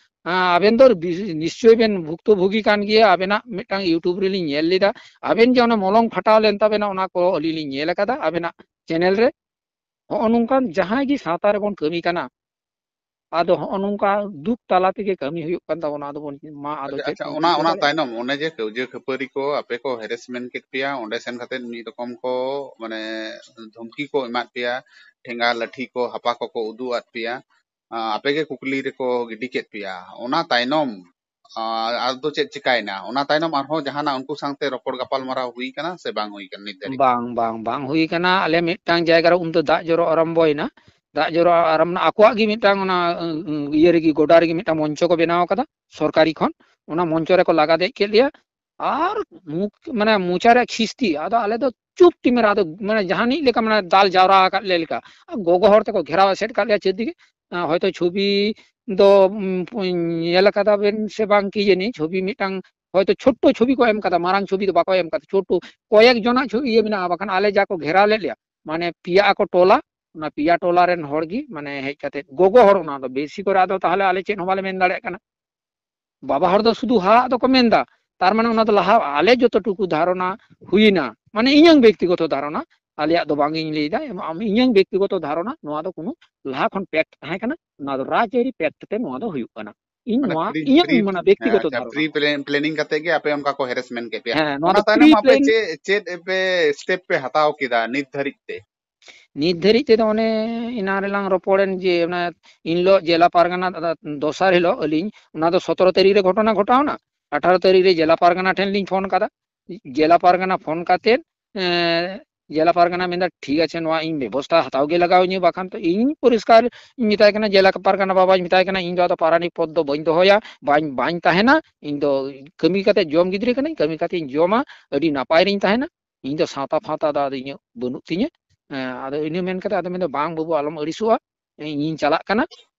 ᱟᱸ, ᱟᱵᱮᱱ ᱫᱚ ᱵᱤ-, ᱱᱤᱥᱪᱚᱭ ᱵᱮᱱ ᱵᱷᱩᱠᱛᱚ ᱵᱷᱩᱜᱤ ᱠᱟᱱ ᱜᱮᱭᱟ᱾ ᱟᱵᱮᱱᱟᱜ ᱢᱤᱫᱴᱟᱝ YouTube ᱨᱮᱞᱤᱧ ᱧᱮᱞ ᱞᱮᱫᱟ, ᱟᱵᱮᱱ ᱡᱮ ᱚᱱᱟ ᱢᱚᱞᱚᱝ ᱯᱷᱟᱴᱟᱣ ᱞᱮᱱ ᱛᱟᱵᱮᱱᱟ, ᱚᱱᱟ ᱠᱚ ᱟᱹᱞᱤᱧ ᱞᱤᱧ ᱧᱮᱞ ᱟᱠᱟᱫᱟ ᱟᱵᱮᱱᱟᱜ ᱪᱮᱱᱮᱞ ᱨᱮ᱾ ᱦᱚᱸᱜᱼᱚ ᱱᱚᱝᱠᱟᱱ ᱡᱟᱦᱟᱸᱭ ᱜᱮ ᱥᱟᱶᱛᱟ ᱨᱮᱵᱚᱱ ᱠᱟᱹᱢᱤ ᱠᱟᱱᱟ, ᱟᱫᱚ ᱦᱚᱸᱜᱼᱚ ᱱᱚᱝᱠᱟ ᱫᱩᱠ ᱛᱟᱞᱟ ᱛᱮᱜᱮ ᱠᱟᱹᱢᱤ ᱦᱩᱭᱩᱜ ᱠᱟᱱ ᱛᱟᱵᱚᱱᱟ᱾ ᱟᱫᱚ ᱵᱚᱱ ᱢᱟ ᱟᱫᱚ ᱟᱪᱪᱷᱟ, ᱪᱮᱫ ᱟᱪᱪᱷᱟ, ᱵᱚᱱ ᱚᱱᱟ, ᱪᱤᱠᱟᱹ ᱚᱱᱟ ᱫᱟᱲᱮᱭᱟᱜᱼᱟ? ᱛᱟᱭᱱᱚᱢ ᱚᱱᱮ ᱡᱮ ᱠᱟᱹᱣᱡᱟᱹ ᱠᱷᱟᱹᱯᱟᱹᱨᱤ ᱠᱚ ᱟᱯᱮ ᱠᱚ ᱦᱮᱨᱮᱥᱢᱮᱱᱴ ᱠᱮᱫ ᱯᱮᱭᱟ, ᱚᱸᱰᱮ ᱥᱮᱱ ᱠᱟᱛᱮ ᱢᱤᱫ ᱨᱚᱠᱚᱢ ᱠᱚ, ᱢᱟᱱᱮ, ᱫᱷᱚᱢᱠᱤ ᱠᱚ ᱮᱢᱟᱫ ᱯᱮᱭᱟ, ᱴᱷᱮᱸᱜᱟ ᱞᱟᱹᱴᱷᱤ ᱠᱚ ᱦᱟᱯᱟ ᱠᱚᱠᱚ ᱩᱫᱩᱜ ᱟᱫ ᱯᱮᱭᱟ, ᱟ, ᱟᱯᱮ ᱜᱮ ᱠᱩᱠᱞᱤ ᱨᱮᱠᱚ ᱜᱤᱰᱤ ᱠᱮᱫ ᱯᱮᱭᱟ, ᱚᱱᱟ ᱛᱟᱭᱱᱚᱢ, ᱟ, ᱟᱫᱚ ᱪᱮᱫ ᱪᱤᱠᱟᱭᱮᱱᱟ? ᱚᱱᱟ ᱛᱟᱭᱱᱚᱢ ᱟᱨᱦᱚᱸ ᱡᱟᱦᱟᱱᱟᱜ ᱩᱱᱠᱩ ᱥᱟᱶᱛᱮ ᱨᱚᱯᱚᱲ ᱜᱟᱯᱟᱞᱢᱟᱨᱟᱣ ᱦᱩᱭ ᱠᱟᱱᱟ ᱥᱮ ᱵᱟᱝ ᱦᱩᱭ ᱠᱟᱱᱟ ᱱᱤᱛ ᱫᱷᱟᱹᱨᱤᱡ? ᱵᱟᱝ, ᱵᱟᱝ, ᱵᱟᱝ ᱦᱩᱭ ᱠᱟᱱᱟ᱾ ᱟᱞᱮ ᱢᱤᱫᱴᱟᱝ ᱡᱟᱭᱜᱟ ᱨᱮ ᱩᱱᱫᱚ ᱫᱟᱜ ᱡᱚᱨᱚ ᱟᱨᱟᱢᱵᱚᱭᱮᱱᱟ᱾ ᱫᱟᱜ ᱡᱚᱨᱚ ᱟᱨᱟᱢᱵᱚ, ᱟᱠᱚᱣᱟᱜ ᱜᱮ ᱢᱤᱫᱴᱟᱝ ᱚᱱᱟ, ᱩᱸ, ᱩᱸ, ᱤᱭᱟᱹ ᱨᱮᱜᱮ, ᱜᱚᱰᱟ ᱨᱮᱜᱮ ᱢᱤᱫᱴᱟᱝ ᱢᱚᱧᱪᱚ ᱠᱚ ᱵᱮᱱᱟᱣ ᱟᱠᱟᱫᱟ ᱥᱚᱨᱠᱟᱨᱤ ᱠᱷᱚᱱ᱾ ᱚᱱᱟ ᱢᱚᱧᱪᱚ ᱨᱮᱠᱚ ᱞᱟᱜᱟ ᱫᱮᱡ ᱠᱮᱫ ᱞᱮᱭᱟ᱾ ᱟᱨ ᱢᱩᱠ-, ᱢᱟᱱᱮ ᱢᱚᱪᱟ ᱨᱮᱭᱟᱜ ᱠᱷᱤᱥᱛᱤ, ᱟᱫᱚ ᱟᱞᱮ ᱫᱚ ᱪᱩᱯ ᱴᱤᱢᱮᱨ, ᱟᱫᱚ ᱢᱟᱱᱮ ᱡᱟᱦᱟᱱᱤᱡ ᱞᱮᱠᱟ ᱢᱟᱱᱮ ᱫᱟᱞ ᱡᱟᱣᱨᱟ ᱟᱠᱟᱫ ᱞᱮ ᱞᱮᱠᱟ᱾ ᱟᱨ ᱜᱚᱜᱚ ᱦᱚᱲ ᱛᱮᱠᱚ ᱜᱷᱮᱨᱟᱣ ᱮᱥᱮᱫ ᱟᱠᱟᱫ ᱞᱮᱭᱟ ᱪᱮᱫ ᱛᱮᱜᱮ, ᱟᱸ, ᱦᱚᱭᱛᱳ ᱪᱷᱚᱵᱤ ᱫᱚ, ᱩᱢ, ᱧᱮᱞ ᱟᱠᱟᱫᱟ ᱵᱮᱱ ᱥᱮ ᱵᱟᱝ ᱠᱤ ᱡᱟᱹᱱᱤ, ᱪᱷᱚᱵᱤ ᱢᱤᱫᱴᱟᱝ ᱦᱚᱭᱛᱳ ᱪᱷᱳᱴᱳ ᱪᱷᱚᱵᱤ ᱠᱚ ᱮᱢ ᱠᱟᱫᱟ, ᱢᱟᱨᱟᱝ ᱪᱷᱚᱵᱤ ᱫᱚ ᱵᱟᱠᱚ ᱮᱢ ᱠᱟᱫᱟ, ᱪᱷᱳᱴᱳ ᱠᱚᱭᱮᱠ ᱡᱚᱱᱟᱜ ᱪᱷᱚᱵᱤ ᱤᱭᱟᱹ ᱢᱮᱱᱟᱜᱼᱟ, ᱵᱟᱠᱷᱟᱱ ᱟᱞᱮ ᱡᱟ ᱠᱚ ᱜᱷᱮᱨᱟᱣ ᱞᱮᱫ ᱞᱮᱭᱟ, ᱢᱟᱱᱮ ᱯᱮᱭᱟ ᱟᱠᱚ ᱴᱚᱞᱟ, ᱚᱱᱟ ᱯᱮᱭᱟ ᱴᱚᱞᱟ ᱨᱮᱱ ᱦᱚᱲ ᱜᱮ ᱢᱟᱱᱮ ᱦᱮᱡ ᱠᱟᱛᱮ, ᱜᱚᱜᱚ ᱦᱚᱲ ᱚᱱᱟ ᱫᱚ ᱵᱮᱥᱤ ᱠᱚᱨᱮ, ᱟᱫᱚ ᱛᱟᱦᱚᱞᱮ ᱟᱞᱮ ᱪᱮᱫ ᱦᱚᱸ ᱵᱟᱞᱮ ᱢᱮᱱ ᱫᱟᱲᱮᱭᱟᱜ ᱠᱟᱱᱟ᱾ ᱵᱟᱵᱟ ᱦᱚᱲ ᱫᱚ ᱥᱩᱫᱷᱩ ᱦᱟᱜ ᱫᱚᱠᱚ ᱢᱮᱱᱫᱟ, ᱛᱟᱨ ᱢᱟᱱᱮ ᱚᱱᱟ ᱫᱚ ᱞᱟᱦᱟ ᱟᱞᱮ ᱡᱚᱛᱚ ᱴᱩᱠᱩ ᱫᱷᱟᱨᱚᱱᱟ ᱦᱩᱭᱱᱟ, ᱢᱟᱱᱮ ᱤᱧᱟᱹᱝ ᱵᱮᱠᱛᱤᱜᱚᱛᱚ ᱫᱷᱟᱨᱚᱱᱟ, ᱟᱞᱮᱭᱟᱜ ᱫᱚ ᱵᱟᱝ ᱤᱧ ᱞᱟᱹᱭᱫᱟ, ᱮᱢ-, ᱟᱢ, ᱤᱧᱟᱹᱝ ᱵᱮᱠᱛᱤᱜᱚᱛᱚ ᱫᱷᱟᱨᱚᱱᱟ, ᱱᱚᱣᱟ ᱫᱚ ᱠᱳᱱᱳ ᱞᱟᱦᱟ ᱠᱷᱚᱱ ᱯᱮᱠᱴ ᱛᱟᱦᱮᱸ ᱠᱟᱱᱟ, ᱱᱚᱣᱟ ᱫᱚ ᱨᱟᱡᱽᱟᱹᱨᱤ ᱯᱮᱠᱴ ᱛᱮ ᱱᱚᱣᱟ ᱫᱚ ᱦᱩᱭᱩᱜ ᱠᱟᱱᱟ᱾ ᱤᱧ ᱢᱟᱱᱮ ᱱᱚᱣᱟ ᱯᱨᱤ, ᱤᱧᱟᱹᱝ ᱯᱨᱤ, ᱢᱟᱱᱮ ᱦᱮᱸ, ᱵᱮᱠᱛᱤᱜᱚᱛᱚ ᱟᱪᱪᱷᱟ, ᱫᱷᱟᱨᱚᱱᱟ ᱯᱨᱤ ᱠᱟᱱᱟ᱾ ᱯᱞᱮ-, ᱯᱞᱮᱱᱤᱝ ᱠᱟᱛᱮ ᱜᱮ ᱟᱯᱮ ᱚᱱᱠᱟ ᱠᱚ ᱦᱮᱨᱮᱥᱢᱮᱱᱴ ᱠᱮᱫ ᱯᱮᱭᱟ᱾ ᱦᱮᱸ, ᱱᱚᱣᱟ ᱚᱱᱟ ᱫᱚ ᱛᱟᱭᱱᱚᱢ ᱯᱨᱤ ᱟᱯᱮ ᱯᱞᱮᱱ- ᱪᱮᱫ, ᱪᱮᱫ ᱯᱮ ᱦᱟᱛᱟᱣ ᱠᱮᱫᱟ ᱱᱤᱛ ᱫᱷᱟᱹᱨᱤᱡ ᱛᱮ? ᱱᱤᱛ ᱫᱷᱟᱹᱨᱤᱡ ᱛᱮᱫᱚ ᱚᱱᱮ ᱮᱱᱟᱝ ᱨᱮᱞᱟᱝ ᱨᱚᱯᱚᱲᱮᱱ ᱡᱮ ᱚᱱᱟ ᱤᱱ ᱦᱤᱞᱳᱜ ᱡᱮᱞᱟ ᱯᱟᱨᱜᱟᱱᱟ ᱫᱚᱥᱟᱨ ᱦᱤᱞᱳᱜ ᱟᱹᱞᱤᱧ, ᱚᱱᱟ ᱫᱚ ᱥᱚᱛᱨᱚ ᱛᱟᱹᱨᱤᱠᱷ ᱨᱮ ᱜᱷᱚᱴᱚᱱᱟ ᱜᱷᱚᱴᱟᱣᱱᱟ᱾ ᱟᱴᱷᱟᱨᱚ ᱛᱟᱹᱨᱤᱠᱷ ᱨᱮ ᱡᱮᱞᱟ ᱯᱟᱨᱜᱟᱱᱟ ᱴᱷᱮᱱ ᱞᱤᱧ ᱯᱷᱳᱱ ᱠᱟᱫᱟ᱾ ᱡᱮᱞᱟ ᱯᱟᱨᱜᱟᱱᱟ ᱯᱷᱳᱱ ᱠᱟᱛᱮᱫ, ᱮᱸ, ᱡᱮᱞᱟ ᱯᱟᱨᱜᱟᱱᱟ ᱢᱮᱱᱫᱟ, "ᱴᱷᱤᱠ ᱟᱪᱷᱮ, ᱱᱚᱣᱟ ᱤᱧ ᱵᱮᱵᱚᱥᱛᱷᱟ ᱦᱟᱛᱟᱣ ᱜᱮ ᱞᱟᱜᱟᱣ ᱤᱧᱟᱹ, ᱵᱟᱠᱷᱟᱱ ᱛᱚ ᱤᱧ ᱯᱚᱨᱤᱥᱠᱟᱨ ᱤᱧ ᱢᱮᱛᱟᱭ ᱠᱟᱱᱟ, ᱡᱮᱞᱟ ᱯᱟᱨᱜᱟᱱᱟ ᱵᱟᱵᱟᱧ ᱢᱮᱛᱟᱭ ᱠᱟᱱᱟ, ᱤᱧ ᱫᱚ ᱟᱫᱚ ᱯᱟᱨᱟᱱᱤᱠ ᱯᱚᱫᱽ ᱫᱚ ᱵᱟᱹᱧ ᱫᱚᱦᱚᱭᱟ, ᱵᱟᱹᱧ, ᱵᱟᱹᱧ ᱛᱟᱦᱮᱱᱟ, ᱤᱧ ᱫᱚ ᱠᱟᱹᱢᱤ ᱠᱟᱛᱮ ᱡᱚᱢ ᱜᱤᱫᱽᱨᱟᱹ ᱠᱟᱹᱱᱟᱹᱧ, ᱠᱟᱹᱢᱤ ᱠᱟᱛᱮ ᱤᱧ ᱡᱚᱢᱟ, ᱟᱹᱰᱤ ᱱᱟᱯᱟᱭ ᱨᱤᱧ ᱛᱟᱦᱮᱱᱟ, ᱤᱧ ᱫᱚ ᱥᱟᱶᱛᱟ ᱯᱷᱟᱶᱛᱟ ᱫᱚ ᱟᱫᱚ ᱤᱧᱟᱹᱜ ᱵᱟᱹᱱᱩᱜ ᱛᱤᱧᱟᱹ᱾" ᱮᱸ, ᱟᱫᱚ ᱤᱱᱟᱹ ᱢᱮᱱ ᱠᱟᱛᱮ ᱟᱫᱚ ᱢᱮᱱᱫᱟ, "ᱵᱟᱝ ᱵᱟᱹᱵᱩ, ᱟᱞᱚᱢ ᱟᱹᱲᱤᱥᱚᱜᱼᱟ, ᱤᱧᱤᱧ ᱪᱟᱞᱟᱜ ᱠᱟᱱᱟ,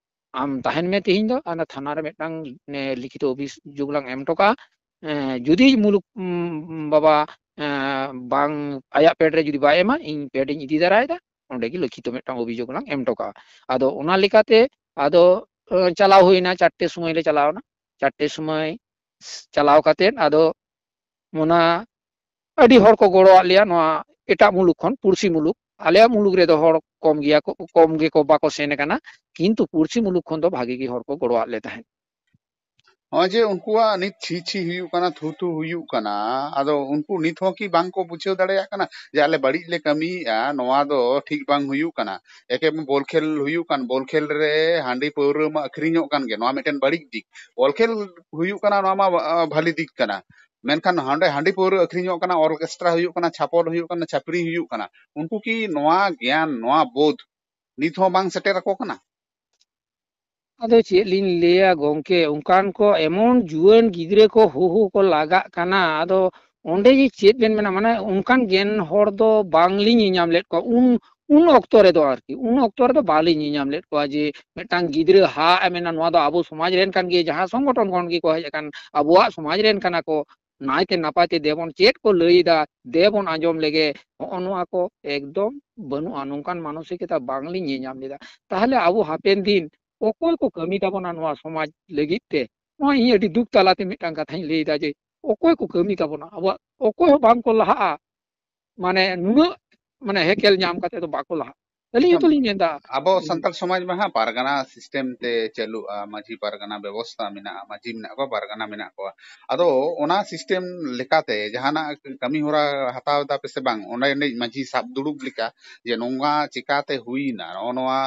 ᱟᱢ ᱛᱟᱦᱮᱱ ᱢᱮ ᱛᱮᱦᱮᱧ ᱫᱚ, ᱟᱨ ᱛᱷᱟᱱᱟ ᱨᱮ ᱢᱤᱫᱴᱟᱝ, ᱮ, ᱞᱤᱠᱷᱤᱛ ᱚᱵᱷᱤᱡᱳᱜᱽ ᱞᱟᱝ ᱮᱢ ᱦᱚᱴᱚ ᱠᱟᱜᱼᱟ᱾ ᱮ, ᱡᱩᱫᱤ ᱢᱩᱞᱩᱠ, ᱩᱢ, ᱵᱟᱵᱟ, ᱮ, ᱵᱟᱝ, ᱟᱭᱟᱜ ᱯᱮᱰ ᱨᱮ ᱡᱩᱫᱤ ᱵᱟᱭ ᱮᱢᱟ, ᱤᱧ ᱯᱮᱰ ᱤᱧ ᱤᱫᱤ ᱫᱟᱨᱟᱭᱮᱫᱟ, ᱚᱸᱰᱮ ᱜᱮ ᱞᱤᱠᱷᱤᱛ ᱢᱤᱫᱴᱟᱝ ᱚᱵᱷᱤᱡᱳᱜᱽ ᱞᱟᱝ ᱮᱢ ᱦᱚᱴᱚ ᱠᱟᱜᱼᱟ᱾" ᱟᱫᱚ ᱚᱱᱟ ᱞᱮᱠᱟᱛᱮ ᱟᱫᱚ, ᱮ, ᱪᱟᱞᱟᱣ ᱦᱩᱭᱱᱟ, ᱪᱟᱨᱴᱮ ᱥᱚᱢᱚᱭ ᱞᱮ ᱪᱟᱞᱟᱣᱱᱟ᱾ ᱪᱟᱨᱴᱮ ᱥᱚᱢᱚᱭ ᱪᱟᱞᱟᱣ ᱠᱟᱛᱮᱫ ᱟᱫᱚ ᱚᱱᱟ ᱟᱹᱰᱤ ᱦᱚᱲ ᱠᱚ ᱜᱚᱲᱚᱣᱟᱫ ᱞᱮᱭᱟ᱾ ᱱᱚᱣᱟ ᱮᱴᱟᱜ ᱢᱩᱞᱩᱠ ᱠᱷᱚᱱ, ᱯᱩᱲᱥᱤ ᱢᱩᱞᱩᱠ, ᱟᱞᱮᱭᱟᱜ ᱢᱩᱞᱩᱠ ᱨᱮᱫᱚ ᱦᱚᱲ ᱠᱚᱢ ᱜᱮᱭᱟ ᱠᱚ, ᱠᱚᱢ ᱜᱮᱠᱚ, ᱵᱟᱠᱚ ᱥᱮᱱ ᱟᱠᱟᱱᱟ, ᱠᱤᱱᱛᱩ ᱯᱩᱲᱥᱤ ᱢᱩᱞᱩᱠ ᱠᱷᱚᱱ ᱫᱚ ᱵᱷᱟᱜᱤ ᱜᱮ ᱦᱚᱲ ᱠᱚ ᱜᱚᱲᱚᱣᱟᱫ ᱞᱮ ᱛᱟᱦᱮᱸᱫ᱾ ᱱᱚᱜᱼᱚᱭ ᱡᱮ ᱩᱱᱠᱩᱣᱟᱜ ᱱᱤᱛ ᱪᱷᱤ ᱪᱷᱤ ᱦᱩᱭᱩᱜ ᱠᱟᱱᱟ, ᱛᱷᱩ ᱛᱷᱩ ᱦᱩᱭᱩᱜ ᱠᱟᱱᱟ, ᱟᱫᱚ ᱩᱱᱠᱩ ᱱᱤᱛ ᱦᱚᱸ ᱠᱤ ᱵᱟᱝ ᱠᱚ ᱵᱩᱡᱷᱟᱹᱣ ᱫᱟᱲᱮᱭᱟᱜ ᱠᱟᱱᱟ ᱡᱮ ᱟᱞᱮ ᱵᱟᱹᱲᱤᱡ ᱞᱮ ᱠᱟᱹᱢᱤᱭᱮᱫᱼᱟ, ᱱᱚᱣᱟ ᱫᱚ ᱴᱷᱤᱠ ᱵᱟᱝ ᱦᱩᱭᱩᱜ ᱠᱟᱱᱟ? ᱮᱠᱮᱱ ᱵᱚᱞ ᱠᱷᱮᱞ ᱦᱩᱭᱩᱜ ᱠᱟᱱ, ᱵᱚᱞ ᱠᱷᱮᱞ ᱨᱮ ᱦᱟᱺᱰᱤ ᱯᱟᱹᱣᱨᱟᱹ ᱢᱟ ᱟᱹᱠᱷᱨᱤᱧᱚᱜ ᱠᱟᱱ ᱜᱮ, ᱱᱚᱣᱟ ᱢᱤᱫᱴᱮᱱ ᱵᱟᱹᱲᱤᱡ ᱫᱤᱠ᱾ ᱵᱚᱞ ᱠᱷᱮᱞ ᱦᱩᱭᱩᱜ ᱠᱟᱱᱟ, ᱱᱚᱣᱟ ᱢᱟ, ᱟ, ᱵᱷᱟᱞᱤ ᱫᱤᱠ ᱠᱟᱱᱟ᱾ ᱢᱮᱱᱠᱷᱟᱱ ᱦᱟᱸᱰᱮ ᱦᱟᱺᱰᱤ ᱯᱟᱹᱣᱨᱟᱹ ᱟᱹᱠᱷᱨᱤᱧᱚᱜ ᱠᱟᱱᱟ, ᱚᱨᱠᱮᱥᱴᱨᱟ ᱦᱩᱭᱩᱜ ᱠᱟᱱᱟ, ᱪᱷᱟᱯᱚᱞ ᱦᱩᱭᱩᱜ ᱠᱟᱱᱟ, ᱪᱷᱟᱹᱯᱨᱤ ᱦᱩᱭᱩᱜ ᱠᱟᱱᱟ, ᱩᱱᱠᱩ ᱠᱤ ᱱᱚᱣᱟ ᱜᱮᱭᱟᱱ, ᱱᱚᱣᱟ ᱵᱳᱫᱷ ᱱᱤᱛ ᱦᱚᱸ ᱵᱟᱝ ᱥᱮᱴᱮᱨ ᱟᱠᱚ ᱠᱟᱱᱟ? ᱟᱫᱚ ᱪᱮᱫ ᱞᱤᱧ ᱞᱟᱹᱭᱟ ᱜᱚᱝᱠᱮ, ᱚᱱᱠᱟᱱ ᱠᱚ ᱮᱢᱚᱱ ᱡᱩᱣᱟᱹᱱ ᱜᱤᱫᱽᱨᱟᱹ ᱠᱚ ᱦᱩ ᱦᱩ ᱠᱚ ᱞᱟᱜᱟᱜ ᱠᱟᱱᱟ᱾ ᱟᱫᱚ ᱚᱸᱰᱮ ᱡᱮ ᱪᱮᱫ ᱵᱮᱱ ᱢᱮᱱᱟ, ᱢᱟᱱᱮ ᱚᱱᱠᱟᱱ ᱜᱮᱱ ᱦᱚᱲ ᱫᱚ ᱵᱟᱝᱞᱤᱧ ᱧᱮᱧᱟᱢ ᱞᱮᱫ ᱠᱚᱣᱟ᱾ ᱩᱱ, ᱩᱱ ᱚᱠᱛᱚ ᱨᱮᱫᱚ ᱟᱨᱠᱤ, ᱩᱱ ᱚᱠᱛᱚ ᱨᱮᱫᱚ ᱵᱟᱞᱤᱧ ᱧᱮᱧᱟᱢ ᱞᱮᱫ ᱠᱚᱣᱟ ᱡᱮ ᱢᱤᱫᱴᱟᱝ ᱜᱤᱫᱽᱨᱟᱹ ᱦᱟᱜ ᱮ ᱢᱮᱱᱟ, "ᱱᱚᱣᱟ ᱫᱚ ᱟᱵᱚ ᱥᱚᱢᱟᱡᱽ ᱨᱮᱱ ᱠᱟᱱ ᱜᱮᱭᱟ, ᱡᱟᱦᱟᱸ ᱥᱚᱝᱜᱚᱴᱷᱚᱱ ᱠᱷᱚᱱ ᱜᱮᱠᱚ ᱦᱮᱡ ᱟᱠᱟᱱ, ᱟᱵᱚᱣᱟᱜ ᱥᱚᱢᱟᱡᱽ ᱨᱮᱱ ᱠᱟᱱᱟ ᱠᱚ, ᱱᱟᱭᱛᱮ ᱱᱟᱯᱟᱭ ᱛᱮ ᱫᱮᱵᱚᱱ ᱪᱮᱫ ᱠᱚ ᱞᱟᱹᱭ ᱮᱫᱟ, ᱫᱮᱵᱚᱱ ᱟᱸᱡᱚᱢ ᱞᱮᱜᱮ᱾" ᱦᱚᱸᱜᱼᱚ ᱱᱚᱣᱟ ᱠᱚ ᱮᱠᱫᱚᱢ ᱵᱟᱹᱱᱩᱜᱼᱟ, ᱱᱚᱝᱠᱟᱱ ᱢᱟᱱᱚᱥᱤᱠᱚᱛᱟ ᱵᱟᱝᱞᱤᱧ ᱧᱮᱧᱟᱢ ᱞᱮᱫᱟ᱾ ᱛᱟᱦᱚᱞᱮ ᱟᱵᱚ ᱦᱟᱯᱮᱱ ᱫᱤᱱ ᱚᱠᱚᱭ ᱠᱚ ᱠᱟᱹᱢᱤ ᱛᱟᱵᱚᱱᱟ ᱱᱚᱣᱟ ᱥᱚᱢᱟᱡᱽ ᱞᱟᱹᱜᱤᱫ ᱛᱮ? ᱱᱚᱣᱟ ᱤᱧ ᱟᱹᱰᱤ ᱫᱩᱠ ᱛᱟᱞᱟᱛᱮ ᱢᱤᱫᱴᱟᱝ ᱠᱟᱛᱷᱟᱧ ᱞᱟᱹᱭ ᱮᱫᱟ ᱡᱮ ᱚᱠᱚᱭ ᱠᱚ ᱠᱟᱹᱢᱤ ᱛᱟᱵᱚᱱᱟ, ᱟᱵᱚᱣᱟᱜ ᱚᱠᱚᱭ ᱦᱚᱸ ᱵᱟᱝ ᱠᱚ ᱞᱟᱦᱟᱜᱼᱟ, ᱢᱟᱱᱮ ᱱᱩᱱᱟᱹᱜ ᱢᱟᱱᱮ ᱦᱮᱠᱮᱞ ᱧᱟᱢ ᱠᱟᱛᱮ ᱫᱚ ᱵᱟᱠᱚ ᱞᱟᱦᱟᱜᱼᱟ᱾ ᱟᱹᱞᱤᱧ ᱦᱚᱸᱛᱚ ᱞᱤᱧ ᱢᱮᱱᱫᱟ᱾ ᱟᱵᱚ ᱦᱩᱸ᱾ ᱥᱟᱱᱛᱟᱲ ᱥᱚᱢᱟᱡᱽ ᱢᱟ ᱦᱟᱸᱜ ᱯᱟᱨᱜᱟᱱᱟ ᱥᱤᱥᱴᱮᱢ ᱛᱮ ᱪᱟᱹᱞᱩᱜᱼᱟ, ᱢᱟᱹᱡᱷᱤ ᱯᱟᱨᱜᱟᱱᱟ ᱵᱮᱵᱚᱥᱛᱷᱟ ᱢᱮᱱᱟᱜᱼᱟ, ᱢᱟᱹᱡᱷᱤ ᱢᱮᱱᱟᱜ ᱠᱚᱣᱟ, ᱯᱟᱨᱜᱟᱱᱟ ᱢᱮᱱᱟᱜ ᱠᱚᱣᱟ᱾ ᱟᱫᱚ ᱚᱱᱟ ᱥᱤᱥᱴᱮᱢ ᱞᱮᱠᱟᱛᱮ ᱡᱟᱦᱟᱱᱟᱜ ᱠᱟᱹᱢᱤ ᱦᱚᱨᱟ ᱦᱟᱛᱟᱣ ᱮᱫᱟ ᱯᱮ ᱥᱮ ᱵᱟᱝ? ᱚᱸᱰᱮ ᱨᱤᱱᱤᱡ ᱢᱟᱹᱡᱷᱤ ᱥᱟᱵ ᱫᱩᱲᱩᱵ ᱞᱮᱠᱟ ᱡᱮ ᱱᱚᱝᱠᱟ ᱪᱤᱠᱟᱛᱮ ᱦᱩᱭᱱᱟ ᱱᱚᱜᱼᱚ ᱱᱚᱣᱟ,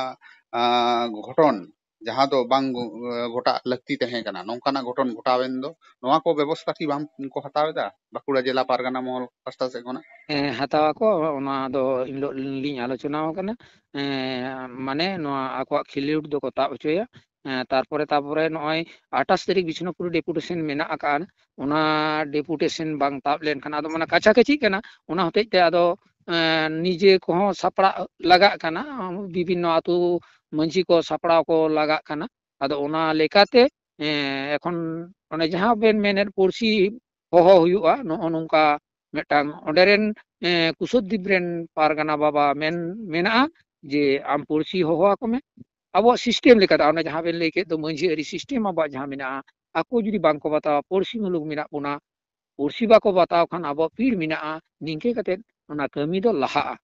ᱟᱸ, ᱜᱷᱚᱴᱚᱱ, ᱡᱟᱦᱟᱸ ᱫᱚ ᱵᱟᱝ ᱜᱚ-, ᱜᱷᱚᱴᱟᱜ ᱞᱟᱹᱠᱛᱤ ᱛᱟᱦᱮᱸ ᱠᱟᱱᱟ, ᱱᱚᱝᱠᱟᱱᱟᱜ ᱜᱷᱚᱴᱚᱱ ᱜᱷᱚᱴᱟᱣᱮᱱ ᱫᱚ, ᱱᱚᱣᱟ ᱠᱚ ᱵᱮᱵᱚᱥᱛᱷᱟ ᱠᱤ ᱵᱟᱝ ᱠᱚ ᱦᱟᱛᱟᱣ ᱮᱫᱟ ᱵᱟᱸᱠᱩᱲᱟ ᱡᱮᱞᱟ ᱯᱟᱨᱜᱟᱱᱟ ᱢᱚᱦᱚᱞ ᱯᱟᱥᱴᱟ ᱥᱮᱫ ᱠᱷᱚᱱᱟᱜ? ᱦᱮᱸ, ᱦᱟᱛᱟᱣ ᱟᱠᱚ, ᱚᱱᱟ ᱫᱚ ᱤᱱ ᱦᱤᱞᱳᱜ ᱞᱤᱧ ᱟᱞᱳᱪᱚᱱᱟ ᱟᱠᱟᱱᱟ᱾ ᱮᱸ, ᱢᱟᱱᱮ ᱱᱚᱣᱟ ᱟᱠᱚᱣᱟᱜ ᱠᱷᱮᱞᱳᱰ ᱫᱚᱠᱚ ᱛᱟᱵ ᱦᱚᱪᱚᱭᱟ᱾ ᱮᱸ, ᱛᱟᱨᱯᱚᱨᱮ, ᱛᱟᱨᱯᱚᱨᱮ ᱱᱚᱜᱼᱚᱭ ᱟᱴᱷᱟᱥ ᱛᱟᱹᱨᱤᱠᱷ ᱵᱤᱥᱱᱩᱯᱩᱨ ᱰᱮᱯᱩᱴᱮᱥᱚᱱ ᱢᱮᱱᱟᱜ ᱟᱠᱟᱫᱼᱟ᱾ ᱚᱱᱟ ᱰᱮᱯᱩᱴᱮᱥᱚᱱ ᱵᱟᱝ ᱛᱟᱵ ᱞᱮᱱᱠᱷᱟᱱ ᱟᱫᱚ ᱢᱟᱱᱮ ᱠᱟᱪᱷᱟ ᱠᱟᱪᱷᱤᱜ ᱠᱟᱱᱟ᱾ ᱚᱱᱟ ᱦᱚᱛᱮᱡ ᱛᱮ ᱟᱫᱚ, ᱮᱸ, ᱱᱤᱡᱮ ᱠᱚᱦᱚᱸ ᱥᱟᱯᱲᱟᱜ ᱞᱟᱜᱟᱜ ᱠᱟᱱᱟ, ᱵᱤᱵᱷᱤᱱᱱᱚ ᱟᱹᱛᱩ ᱢᱟᱹᱡᱷᱤ ᱠᱚ ᱥᱟᱯᱲᱟᱣ ᱠᱚ ᱞᱟᱜᱟᱜ ᱠᱟᱱᱟ᱾ ᱟᱫᱚ ᱚᱱᱟ ᱞᱮᱠᱟᱛᱮ, ᱮᱸ, ᱮᱠᱷᱚᱱ ᱚᱱᱮ ᱡᱟᱦᱟᱸ ᱵᱮᱱ ᱢᱮᱱᱮᱫ ᱯᱟᱹᱨᱥᱤ ᱦᱚᱦᱚ ᱦᱩᱭᱩᱜᱼᱟ, ᱱᱚᱜᱼᱚ ᱱᱚᱝᱠᱟ ᱢᱤᱫᱴᱟᱝ ᱚᱸᱰᱮ ᱨᱮᱱ, ᱮᱸ, ᱠᱩᱥᱚᱫᱫᱤᱯ ᱨᱮᱱ ᱯᱟᱨᱜᱟᱱᱟ ᱵᱟᱵᱟ ᱢᱮᱱ ᱢᱮᱱᱟᱜᱼᱟ ᱡᱮ ᱟᱢ ᱯᱟᱹᱨᱥᱤ ᱦᱚᱦᱚ ᱟᱠᱚ ᱢᱮ᱾ ᱟᱵᱚᱣᱟᱜ ᱥᱤᱥᱴᱮᱢ ᱞᱮᱠᱟᱛᱮ, ᱚᱱᱮ ᱡᱟᱦᱟᱸ ᱵᱮᱱ ᱞᱟᱹᱭ ᱠᱮᱫ ᱫᱚ ᱢᱟᱹᱡᱷᱤ ᱟᱹᱨᱤ ᱥᱤᱥᱴᱮᱢ ᱟᱵᱚᱣᱟᱜ ᱡᱟᱦᱟᱸ ᱢᱮᱱᱟᱜᱼᱟ, ᱟᱠᱚ ᱡᱩᱫᱤ ᱵᱟᱝ ᱠᱚ ᱵᱟᱛᱟᱣᱟ, ᱯᱟᱹᱨᱥᱤ ᱢᱩᱞᱩᱠ ᱢᱮᱱᱟᱜ ᱵᱚᱱᱟ, ᱯᱟᱹᱨᱥᱤ ᱵᱟᱠᱚ ᱵᱟᱛᱟᱣ ᱠᱷᱟᱱ ᱟᱵᱚᱣᱟᱜ ᱯᱤᱲ ᱢᱮᱱᱟᱜᱼᱟ, ᱱᱤᱝᱠᱟᱹ ᱠᱟᱛᱮ ᱚᱱᱟ ᱠᱟᱹᱢᱤ ᱫᱚ ᱞᱟᱦᱟᱜᱼᱟ᱾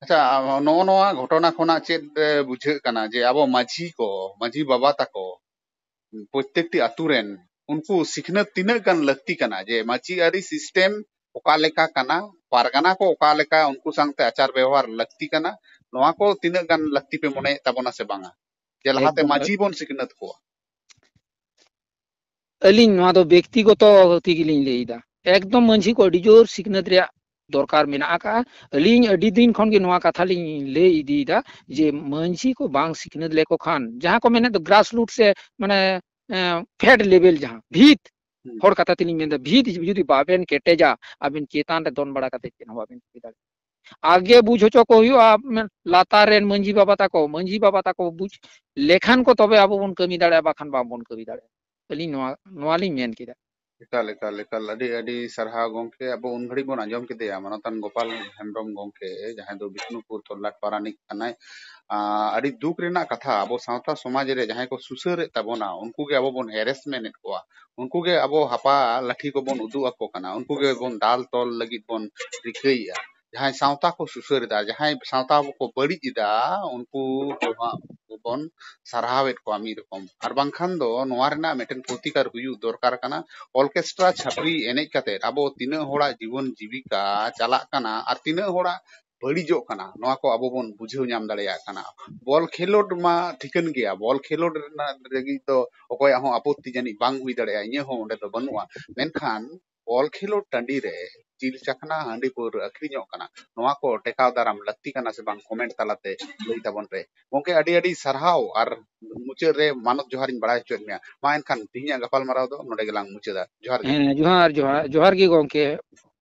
ᱟᱪᱪᱷᱟ, ᱱᱚᱜᱼᱚ ᱱᱚᱣᱟ ᱜᱷᱚᱴᱚᱱᱟ ᱠᱷᱚᱱᱟᱜ ᱪᱮᱫ, ᱮ, ᱵᱩᱡᱷᱟᱹᱜ ᱠᱟᱱᱟ ᱡᱮ ᱟᱵᱚ ᱢᱟᱹᱡᱷᱤ ᱠᱚ, ᱢᱟᱹᱡᱷᱤ ᱵᱟᱵᱟ ᱛᱟᱠᱚ, ᱯᱨᱚᱛᱛᱮᱠᱴᱤ ᱟᱛᱩ ᱨᱮᱱ ᱩᱱᱠᱩ ᱥᱤᱠᱷᱱᱟᱹᱛ ᱛᱤᱱᱟᱹᱜ ᱜᱟᱱ ᱞᱟᱹᱠᱛᱤ ᱠᱟᱱᱟ ᱡᱮ ᱢᱟᱹᱡᱷᱤ ᱟᱹᱨᱤ ᱥᱤᱥᱴᱮᱢ ᱚᱠᱟ ᱞᱮᱠᱟ ᱠᱟᱱᱟ, ᱯᱟᱨᱜᱟᱱᱟ ᱠᱚ ᱚᱠᱟ ᱞᱮᱠᱟ ᱩᱱᱠᱩ ᱥᱟᱶᱛᱮ ᱟᱪᱟᱨ ᱵᱮᱣᱦᱟᱨ ᱞᱟᱹᱠᱛᱤ ᱠᱟᱱᱟ, ᱱᱚᱣᱟ ᱠᱚ ᱛᱤᱱᱟᱹᱜ ᱜᱟᱱ ᱞᱟᱹᱠᱛᱤ ᱯᱮ ᱢᱚᱱᱮᱭᱮᱫ ᱛᱟᱵᱚᱱᱟ ᱥᱮ ᱵᱟᱝᱟ? ᱡᱮ ᱞᱟᱦᱟᱛᱮ ᱮᱠᱫᱚᱢ᱾ ᱢᱟᱹᱡᱷᱤ ᱵᱚᱱ ᱥᱤᱠᱷᱱᱟᱹᱛ ᱠᱚᱣᱟ᱾ ᱟᱹᱞᱤᱧ ᱱᱚᱣᱟ ᱫᱚ ᱵᱮᱠᱛᱤᱜᱚᱛᱚ ᱛᱮᱜᱮᱞᱤᱧ ᱞᱟᱹᱭ ᱮᱫᱟ, ᱮᱠᱫᱚᱢ ᱢᱟᱹᱡᱷᱤ ᱠᱚ ᱟᱹᱰᱤ ᱡᱳᱨ ᱥᱤᱠᱷᱱᱟᱹᱛ ᱨᱮᱭᱟᱜ ᱫᱚᱨᱠᱟᱨ ᱢᱮᱱᱟᱜ ᱟᱠᱟᱫᱼᱟ᱾ ᱟᱹᱞᱤᱧ ᱟᱹᱰᱤ ᱫᱤᱱ ᱠᱷᱚᱱ ᱜᱮ ᱱᱚᱣᱟ ᱠᱟᱛᱷᱟ ᱞᱤᱧ ᱞᱟᱹᱭ ᱤᱫᱤᱭᱮᱫᱟ ᱡᱮ ᱢᱟᱹᱡᱷᱤ ᱠᱚ ᱵᱟᱝ ᱥᱤᱠᱷᱱᱟᱹᱛ ᱞᱮᱠᱚ ᱠᱷᱟᱱ, ᱡᱟᱦᱟᱸ ᱠᱚ ᱢᱮᱱᱮᱫ ᱫᱚ ᱜᱨᱟᱥ ᱨᱩᱴ ᱥᱮ ᱢᱟᱱᱮ, ᱮᱸ, ᱯᱷᱮᱰ ᱞᱮᱵᱮᱞ, ᱡᱟᱦᱟᱸ ᱵᱷᱤᱛ, ᱦᱩᱸ᱾ ᱦᱚᱲ ᱠᱟᱛᱷᱟ ᱛᱮᱞᱤᱧ ᱢᱮᱱᱫᱟ, ᱵᱷᱤᱛ ᱡᱩᱫᱤ ᱵᱟᱵᱮᱱ ᱠᱮᱴᱮᱡᱟ, ᱟᱵᱮᱱ ᱪᱮᱛᱟᱱ ᱨᱮ ᱫᱚᱱ ᱵᱟᱲᱟ ᱠᱟᱛᱮ ᱪᱮᱫ ᱦᱚᱸ ᱵᱟᱵᱮᱱ ᱪᱤᱠᱟᱹ ᱫᱟᱲᱮᱭᱟᱜᱼᱟ᱾ ᱟᱜᱮ ᱵᱩᱡᱽ ᱦᱚᱪᱚ ᱠᱚ ᱦᱩᱭᱩᱜᱼᱟ, ᱢᱮ-, ᱞᱟᱛᱟᱨ ᱨᱮᱱ ᱢᱟᱹᱡᱷᱤ ᱵᱟᱵᱟ ᱛᱟᱠᱚ, ᱢᱟᱹᱡᱷᱤ ᱵᱟᱵᱟ ᱛᱟᱠᱚ ᱵᱩᱡᱽ ᱞᱮᱠᱷᱟᱱ ᱠᱚ ᱛᱚᱵᱮ ᱟᱵᱚ ᱵᱚᱱ ᱠᱟᱹᱢᱤ ᱫᱟᱲᱮᱭᱟᱜᱼᱟ, ᱵᱟᱠᱷᱟᱱ ᱵᱟᱵᱚᱱ ᱠᱟᱹᱢᱤ ᱫᱟᱲᱮᱭᱟᱜᱼᱟ᱾ ᱟᱹᱞᱤᱧ ᱱᱚᱣᱟ, ᱱᱚᱣᱟ ᱞᱤᱧ ᱢᱮᱱ ᱠᱮᱫᱟ᱾ ᱮᱠᱟᱞ, ᱮᱠᱟᱞ, ᱮᱠᱟᱞ᱾ ᱟᱹᱰᱤ, ᱟᱹᱰᱤ ᱥᱟᱨᱦᱟᱣ ᱜᱚᱢᱠᱮ᱾ ᱟᱵᱚ ᱩᱱ ᱜᱷᱟᱹᱲᱤᱡ ᱵᱚᱱ ᱟᱸᱡᱚᱢ ᱠᱮᱫᱮᱭᱟ ᱢᱟᱱᱚᱛᱟᱱ ᱜᱳᱯᱟᱞ ᱦᱮᱢᱵᱨᱚᱢ ᱜᱚᱢᱠᱮ, ᱡᱟᱦᱟᱸᱭ ᱫᱚ ᱵᱤᱥᱱᱩᱯᱩᱨ ᱛᱚᱞᱞᱟᱴ ᱯᱟᱨᱟᱱᱤᱠ ᱠᱟᱱᱟᱭ᱾ ᱟᱸ, ᱟᱹᱰᱤ ᱫᱩᱠ ᱨᱮᱱᱟᱜ ᱠᱟᱛᱷᱟ, ᱟᱵᱚ ᱥᱟᱶᱛᱟ ᱥᱚᱢᱟᱡᱽ ᱨᱮ ᱡᱟᱦᱟᱸᱭ ᱠᱚ ᱥᱩᱥᱟᱹᱨᱮᱫ ᱛᱟᱵᱚᱱᱟ, ᱩᱱᱠᱩ ᱜᱮ ᱟᱵᱚ ᱵᱚᱱ harassment ᱮᱫ ᱠᱚᱣᱟ, ᱩᱱᱠᱩ ᱜᱮ ᱟᱵᱚ ᱦᱟᱯᱟ ᱞᱟᱹᱴᱷᱤ ᱠᱚᱵᱚᱱ ᱩᱫᱩᱜ ᱟᱠᱚ ᱠᱟᱱᱟ, ᱩᱱᱠᱩ ᱜᱮ ᱵᱚᱱ ᱫᱟᱞ ᱛᱚᱞ ᱞᱟᱹᱜᱤᱫ ᱵᱚᱱ ᱨᱤᱠᱟᱹᱭᱮᱫᱼᱟ᱾ ᱡᱟᱦᱟᱸᱭ ᱥᱟᱶᱛᱟ ᱠᱚ ᱥᱩᱥᱟᱹᱨ ᱮᱫᱟ, ᱡᱟᱦᱟᱸᱭ ᱥᱟᱶᱛᱟ ᱠᱚ ᱵᱟᱹᱲᱤᱡ ᱮᱫᱟ, ᱩᱱᱠᱩ ᱫᱚ ᱦᱟᱸᱜ ᱵᱚᱱ ᱥᱟᱨᱦᱟᱣᱮᱫ ᱠᱚᱣᱟ ᱢᱤᱫ ᱨᱚᱠᱚᱢ᱾ ᱟᱨ ᱵᱟᱝᱠᱷᱟᱱ ᱫᱚ ᱱᱚᱣᱟ ᱨᱮᱱᱟᱜ ᱢᱤᱫᱴᱮᱱ ᱯᱨᱚᱛᱤᱠᱟᱨ ᱦᱩᱭᱩᱜ ᱫᱚᱨᱠᱟᱨ ᱠᱟᱱᱟ᱾ ᱚᱨᱠᱮᱥᱴᱨᱟ ᱪᱷᱟᱹᱯᱨᱤ ᱮᱱᱮᱡ ᱠᱟᱛᱮ ᱟᱵᱚ ᱛᱤᱱᱟᱹᱜ ᱦᱚᱲᱟᱜ ᱡᱤᱵᱚᱱ ᱡᱤᱵᱤᱠᱟ ᱪᱟᱞᱟᱜ ᱠᱟᱱᱟ ᱟᱨ ᱛᱤᱱᱟᱹᱜ ᱦᱚᱲᱟᱜ ᱵᱟᱹᱲᱤᱡᱚᱜ ᱠᱟᱱᱟ, ᱱᱚᱣᱟ ᱠᱚ ᱟᱵᱚ ᱵᱚᱱ ᱵᱩᱡᱷᱟᱹᱣ ᱧᱟᱢ ᱫᱟᱲᱮᱭᱟᱜ ᱠᱟᱱᱟ᱾ ᱵᱚᱞ ᱠᱷᱮᱞᱳᱰ ᱢᱟ ᱴᱷᱤᱠᱟᱹᱱ ᱜᱮᱭᱟ, ᱵᱚᱞ ᱠᱷᱮᱞᱳᱰ ᱨᱮᱱᱟᱜ ᱞᱟᱹᱜᱤᱫ ᱫᱚ ᱚᱠᱚᱭᱟᱜ ᱦᱚᱸ ᱟᱯᱚᱛᱛᱤ ᱡᱟᱹᱱᱤᱡ ᱵᱟᱝ ᱦᱩᱭ ᱫᱟᱲᱮᱭᱟᱜᱼᱟ, ᱤᱧᱟᱹᱜ ᱦᱚᱸ ᱚᱸᱰᱮ ᱫᱚ ᱵᱟᱹᱱᱩᱜᱼᱟ᱾ ᱢᱮᱱᱠᱷᱟᱱ ᱵᱚᱞ ᱠᱷᱮᱞᱳᱰ ᱴᱟᱺᱰᱤ ᱨᱮ ᱡᱤᱞ ᱪᱟᱠᱷᱱᱟ ᱦᱟᱺᱰᱤ ᱯᱟᱹᱣᱨᱟᱹ ᱟᱹᱠᱷᱨᱤᱧᱚᱜ ᱠᱟᱱᱟ, ᱱᱚᱣᱟ ᱠᱚ ᱴᱮᱠᱟᱣ ᱫᱟᱨᱟᱢ ᱞᱟᱹᱠᱛᱤ ᱠᱟᱱᱟ ᱥᱮ ᱵᱟᱝ, ᱠᱚᱢᱮᱱᱴ ᱛᱟᱞᱟᱛᱮ ᱞᱟᱹᱭ ᱛᱟᱵᱚᱱ ᱯᱮ᱾ ᱜᱚᱝᱠᱮ, ᱟᱹᱰᱤ ᱟᱹᱰᱤ ᱥᱟᱨᱦᱟᱣ, ᱟᱨ ᱢᱩᱪᱟᱹᱫ ᱨᱮ ᱢᱟᱱᱚᱛ ᱡᱚᱦᱟᱨᱤᱧ ᱵᱟᱲᱟᱭ ᱦᱚᱪᱚᱭᱮᱫ ᱢᱮᱭᱟ᱾ ᱢᱟ ᱮᱱᱠᱷᱟᱱ ᱛᱮᱦᱮᱧᱟᱜ ᱜᱟᱯᱟᱞᱢᱟᱨᱟᱣ ᱫᱚ ᱱᱚᱰᱮ ᱜᱮᱞᱟᱝ ᱢᱩᱪᱟᱹᱫᱟ᱾ ᱡᱚᱦᱟᱨ ᱜᱮ᱾ ᱦᱮᱸ, ᱡᱚᱦᱟᱨ, ᱡᱚᱦᱟᱨ, ᱡᱚᱦᱟᱨ ᱜᱮ ᱜᱚᱝᱠᱮ᱾